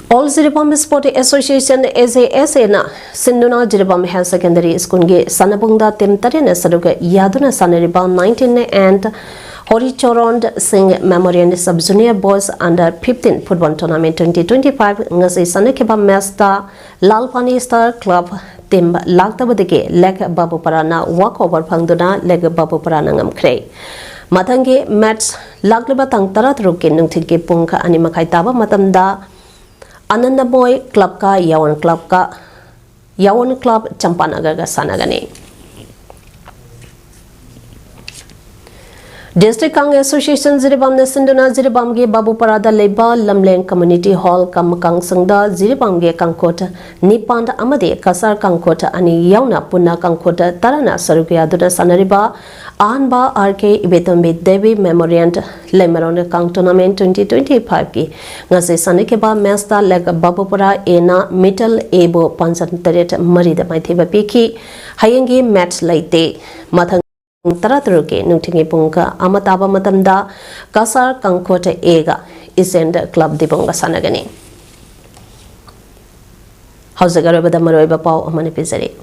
All Jiribam Sport Association, A J S A ꯅ ꯁꯤꯟꯗꯨꯅ ꯖꯤꯔꯤꯕꯥꯝ Higher Secondary School ꯒꯤ ꯁꯥꯟꯅꯕꯨꯡꯗ ꯇꯤꯝ ꯇꯔꯦꯠꯅ ꯁꯔꯨꯛ ꯌꯥꯗꯨꯅ ꯁꯥꯟꯅꯔꯤꯕ nineteen and ꯍꯣꯔꯤꯆꯣꯔꯟ ꯁꯤꯡ Memorial Sub Junior Boys Under fifteen Football Tournament twenty twenty-five ꯉꯁꯤ ꯁꯥꯟꯅꯈꯤꯕ match ꯇ ꯂꯥꯜ ꯄꯥꯅꯤ Star Club ꯇꯤꯝ ꯂꯥꯛꯇꯕꯗꯒꯤ ꯂꯦꯛ ꯕꯥꯕꯨꯄꯔꯥꯅ walk over ꯐꯪꯗꯨꯅ ꯂꯦꯛ ꯕꯥꯕꯨꯄꯔꯥꯅ ꯉꯝꯈ꯭ꯔꯦ꯫ ꯃꯊꯪꯒꯤ match ꯂꯥꯛꯂꯤꯕ ꯇꯥꯡ ꯇꯔꯥꯇꯔꯨꯛꯀꯤ ꯅꯨꯡꯊꯤꯜꯒꯤ ꯄꯨꯡ ꯑꯅꯤ ꯃꯈꯥꯏ ꯇꯥꯕ ꯃꯇꯝꯗ ꯑꯅꯟꯗꯃꯣꯏ Club ꯀ ꯌꯥꯋꯟ Club ꯀ, ꯌꯥꯋꯟ Club ꯆꯝꯄꯥꯅꯒꯔꯒ ꯁꯥꯟꯅꯒꯅꯤ꯫ District Kang Association ꯖꯤꯔꯤꯕꯥꯝꯅ ꯁꯤꯟꯗꯨꯅ ꯖꯤꯔꯤꯕꯥꯝꯒꯤ ꯕꯥꯕꯨꯄꯔꯥꯗ ꯂꯩꯕ ꯂꯝꯂꯦꯡ Community Hall ꯀꯝ ꯀꯥꯡꯁꯪꯗ ꯖꯤꯔꯤꯕꯥꯝꯒꯤ ꯀꯥꯡꯈꯣꯠ ꯅꯤꯄꯥꯟ ꯑꯃꯗꯤ ꯀꯁꯥꯔ ꯀꯥꯡꯈꯣꯠ ꯑꯅꯤ ꯌꯥꯎꯅ ꯄꯨꯟꯅ ꯀꯥꯡꯈꯣꯠ ꯇꯔꯥꯅ ꯁꯔꯨꯛ ꯌꯥꯗꯨꯅ ꯁꯥꯟꯅꯔꯤꯕ ꯑꯍꯥꯟꯕ R K ꯏꯕꯦꯇꯣꯝꯕꯤ Devi Memorial ꯂꯩꯃꯔꯣꯟ Kang Tournament twenty twenty-five ꯀꯤ ꯉꯁꯤ ꯁꯥꯟꯅꯈꯤꯕ match ꯇ ꯂꯦꯛ ꯕꯥꯕꯨꯄꯨꯔꯥ A ꯅ Middle A ꯕꯨ ꯄꯥꯟꯖꯟ ꯇꯔꯦꯠ ꯃꯔꯤꯗ ꯃꯥꯏꯊꯤꯕ ꯄꯤꯈꯤ꯫ ꯍꯌꯦꯡꯒꯤ match ꯂꯩꯇꯦ꯫ ꯃꯊꯪ ꯇꯔꯥꯇꯔꯨꯛꯀꯤ ꯅꯨꯡꯊꯤꯜꯒꯤ ꯄꯨꯡ ꯑꯃ ꯇꯥꯕ ꯃꯇꯝꯗ ꯀꯁꯥꯔ ꯀꯥꯡꯈꯣꯠ A ꯒ Eastern Club ꯗꯤꯕꯣꯡꯒ ꯁꯥꯟꯅꯒꯅꯤ꯫ ꯍꯧꯖꯤꯛ ꯑꯔꯣꯏꯕꯗ ꯃꯔꯨꯑꯣꯏꯕ ꯄꯥꯎ ꯑꯃꯅ ꯄꯤꯖꯔꯤ꯫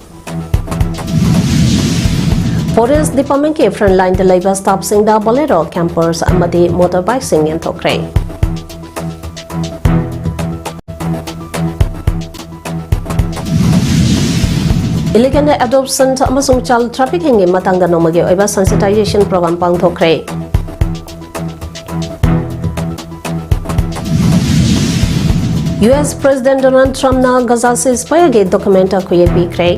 Forest Departmentꯀꯤ frontlineꯗ ꯂꯩꯕ staffꯁꯤꯡꯗ Bolero campers ꯑꯃꯗꯤ motorbikeꯁꯤꯡ ꯌꯦꯟꯊꯣꯛꯈ꯭ꯔꯦ꯫ Illegal adoption ꯑꯃꯁꯨꯡ child traffickingꯒꯤ ꯃꯇꯥꯡꯗ ꯅꯣꯡꯃꯒꯤ ꯑꯣꯏꯕ sensitization program ꯄꯥꯡꯊꯣꯛꯈ꯭ꯔꯦ꯫ U S President Donald Trumpꯅ Gaza ceasefireꯒꯤ document ꯈꯨꯌꯦꯛ ꯄꯤꯈ꯭ꯔꯦ꯫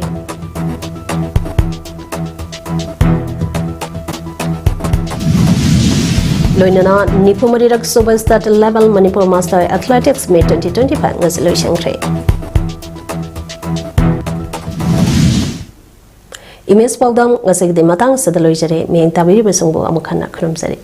ꯂꯣꯏꯅꯅ ꯅꯤꯐꯨ ꯃꯔꯤꯔꯛ ꯁꯨꯕ State Level Manipur Master Athletics Meet twenty twenty-five ꯉꯁꯤ ꯂꯣꯏꯁꯤꯟꯈ꯭ꯔꯦ꯫ Image ꯄꯥꯎꯗꯝ ꯉꯁꯤꯒꯤꯗꯤ ꯃꯇꯥꯡ ꯑꯁꯤꯗ ꯂꯣꯏꯖꯔꯦ꯫ ꯃꯤꯠꯌꯦꯡ ꯇꯥꯕꯤꯔꯤꯕꯁꯤꯡꯕꯨ ꯑꯃꯨꯛ ꯍꯟꯅ ꯈꯨꯔꯨꯝꯖꯔꯤ꯫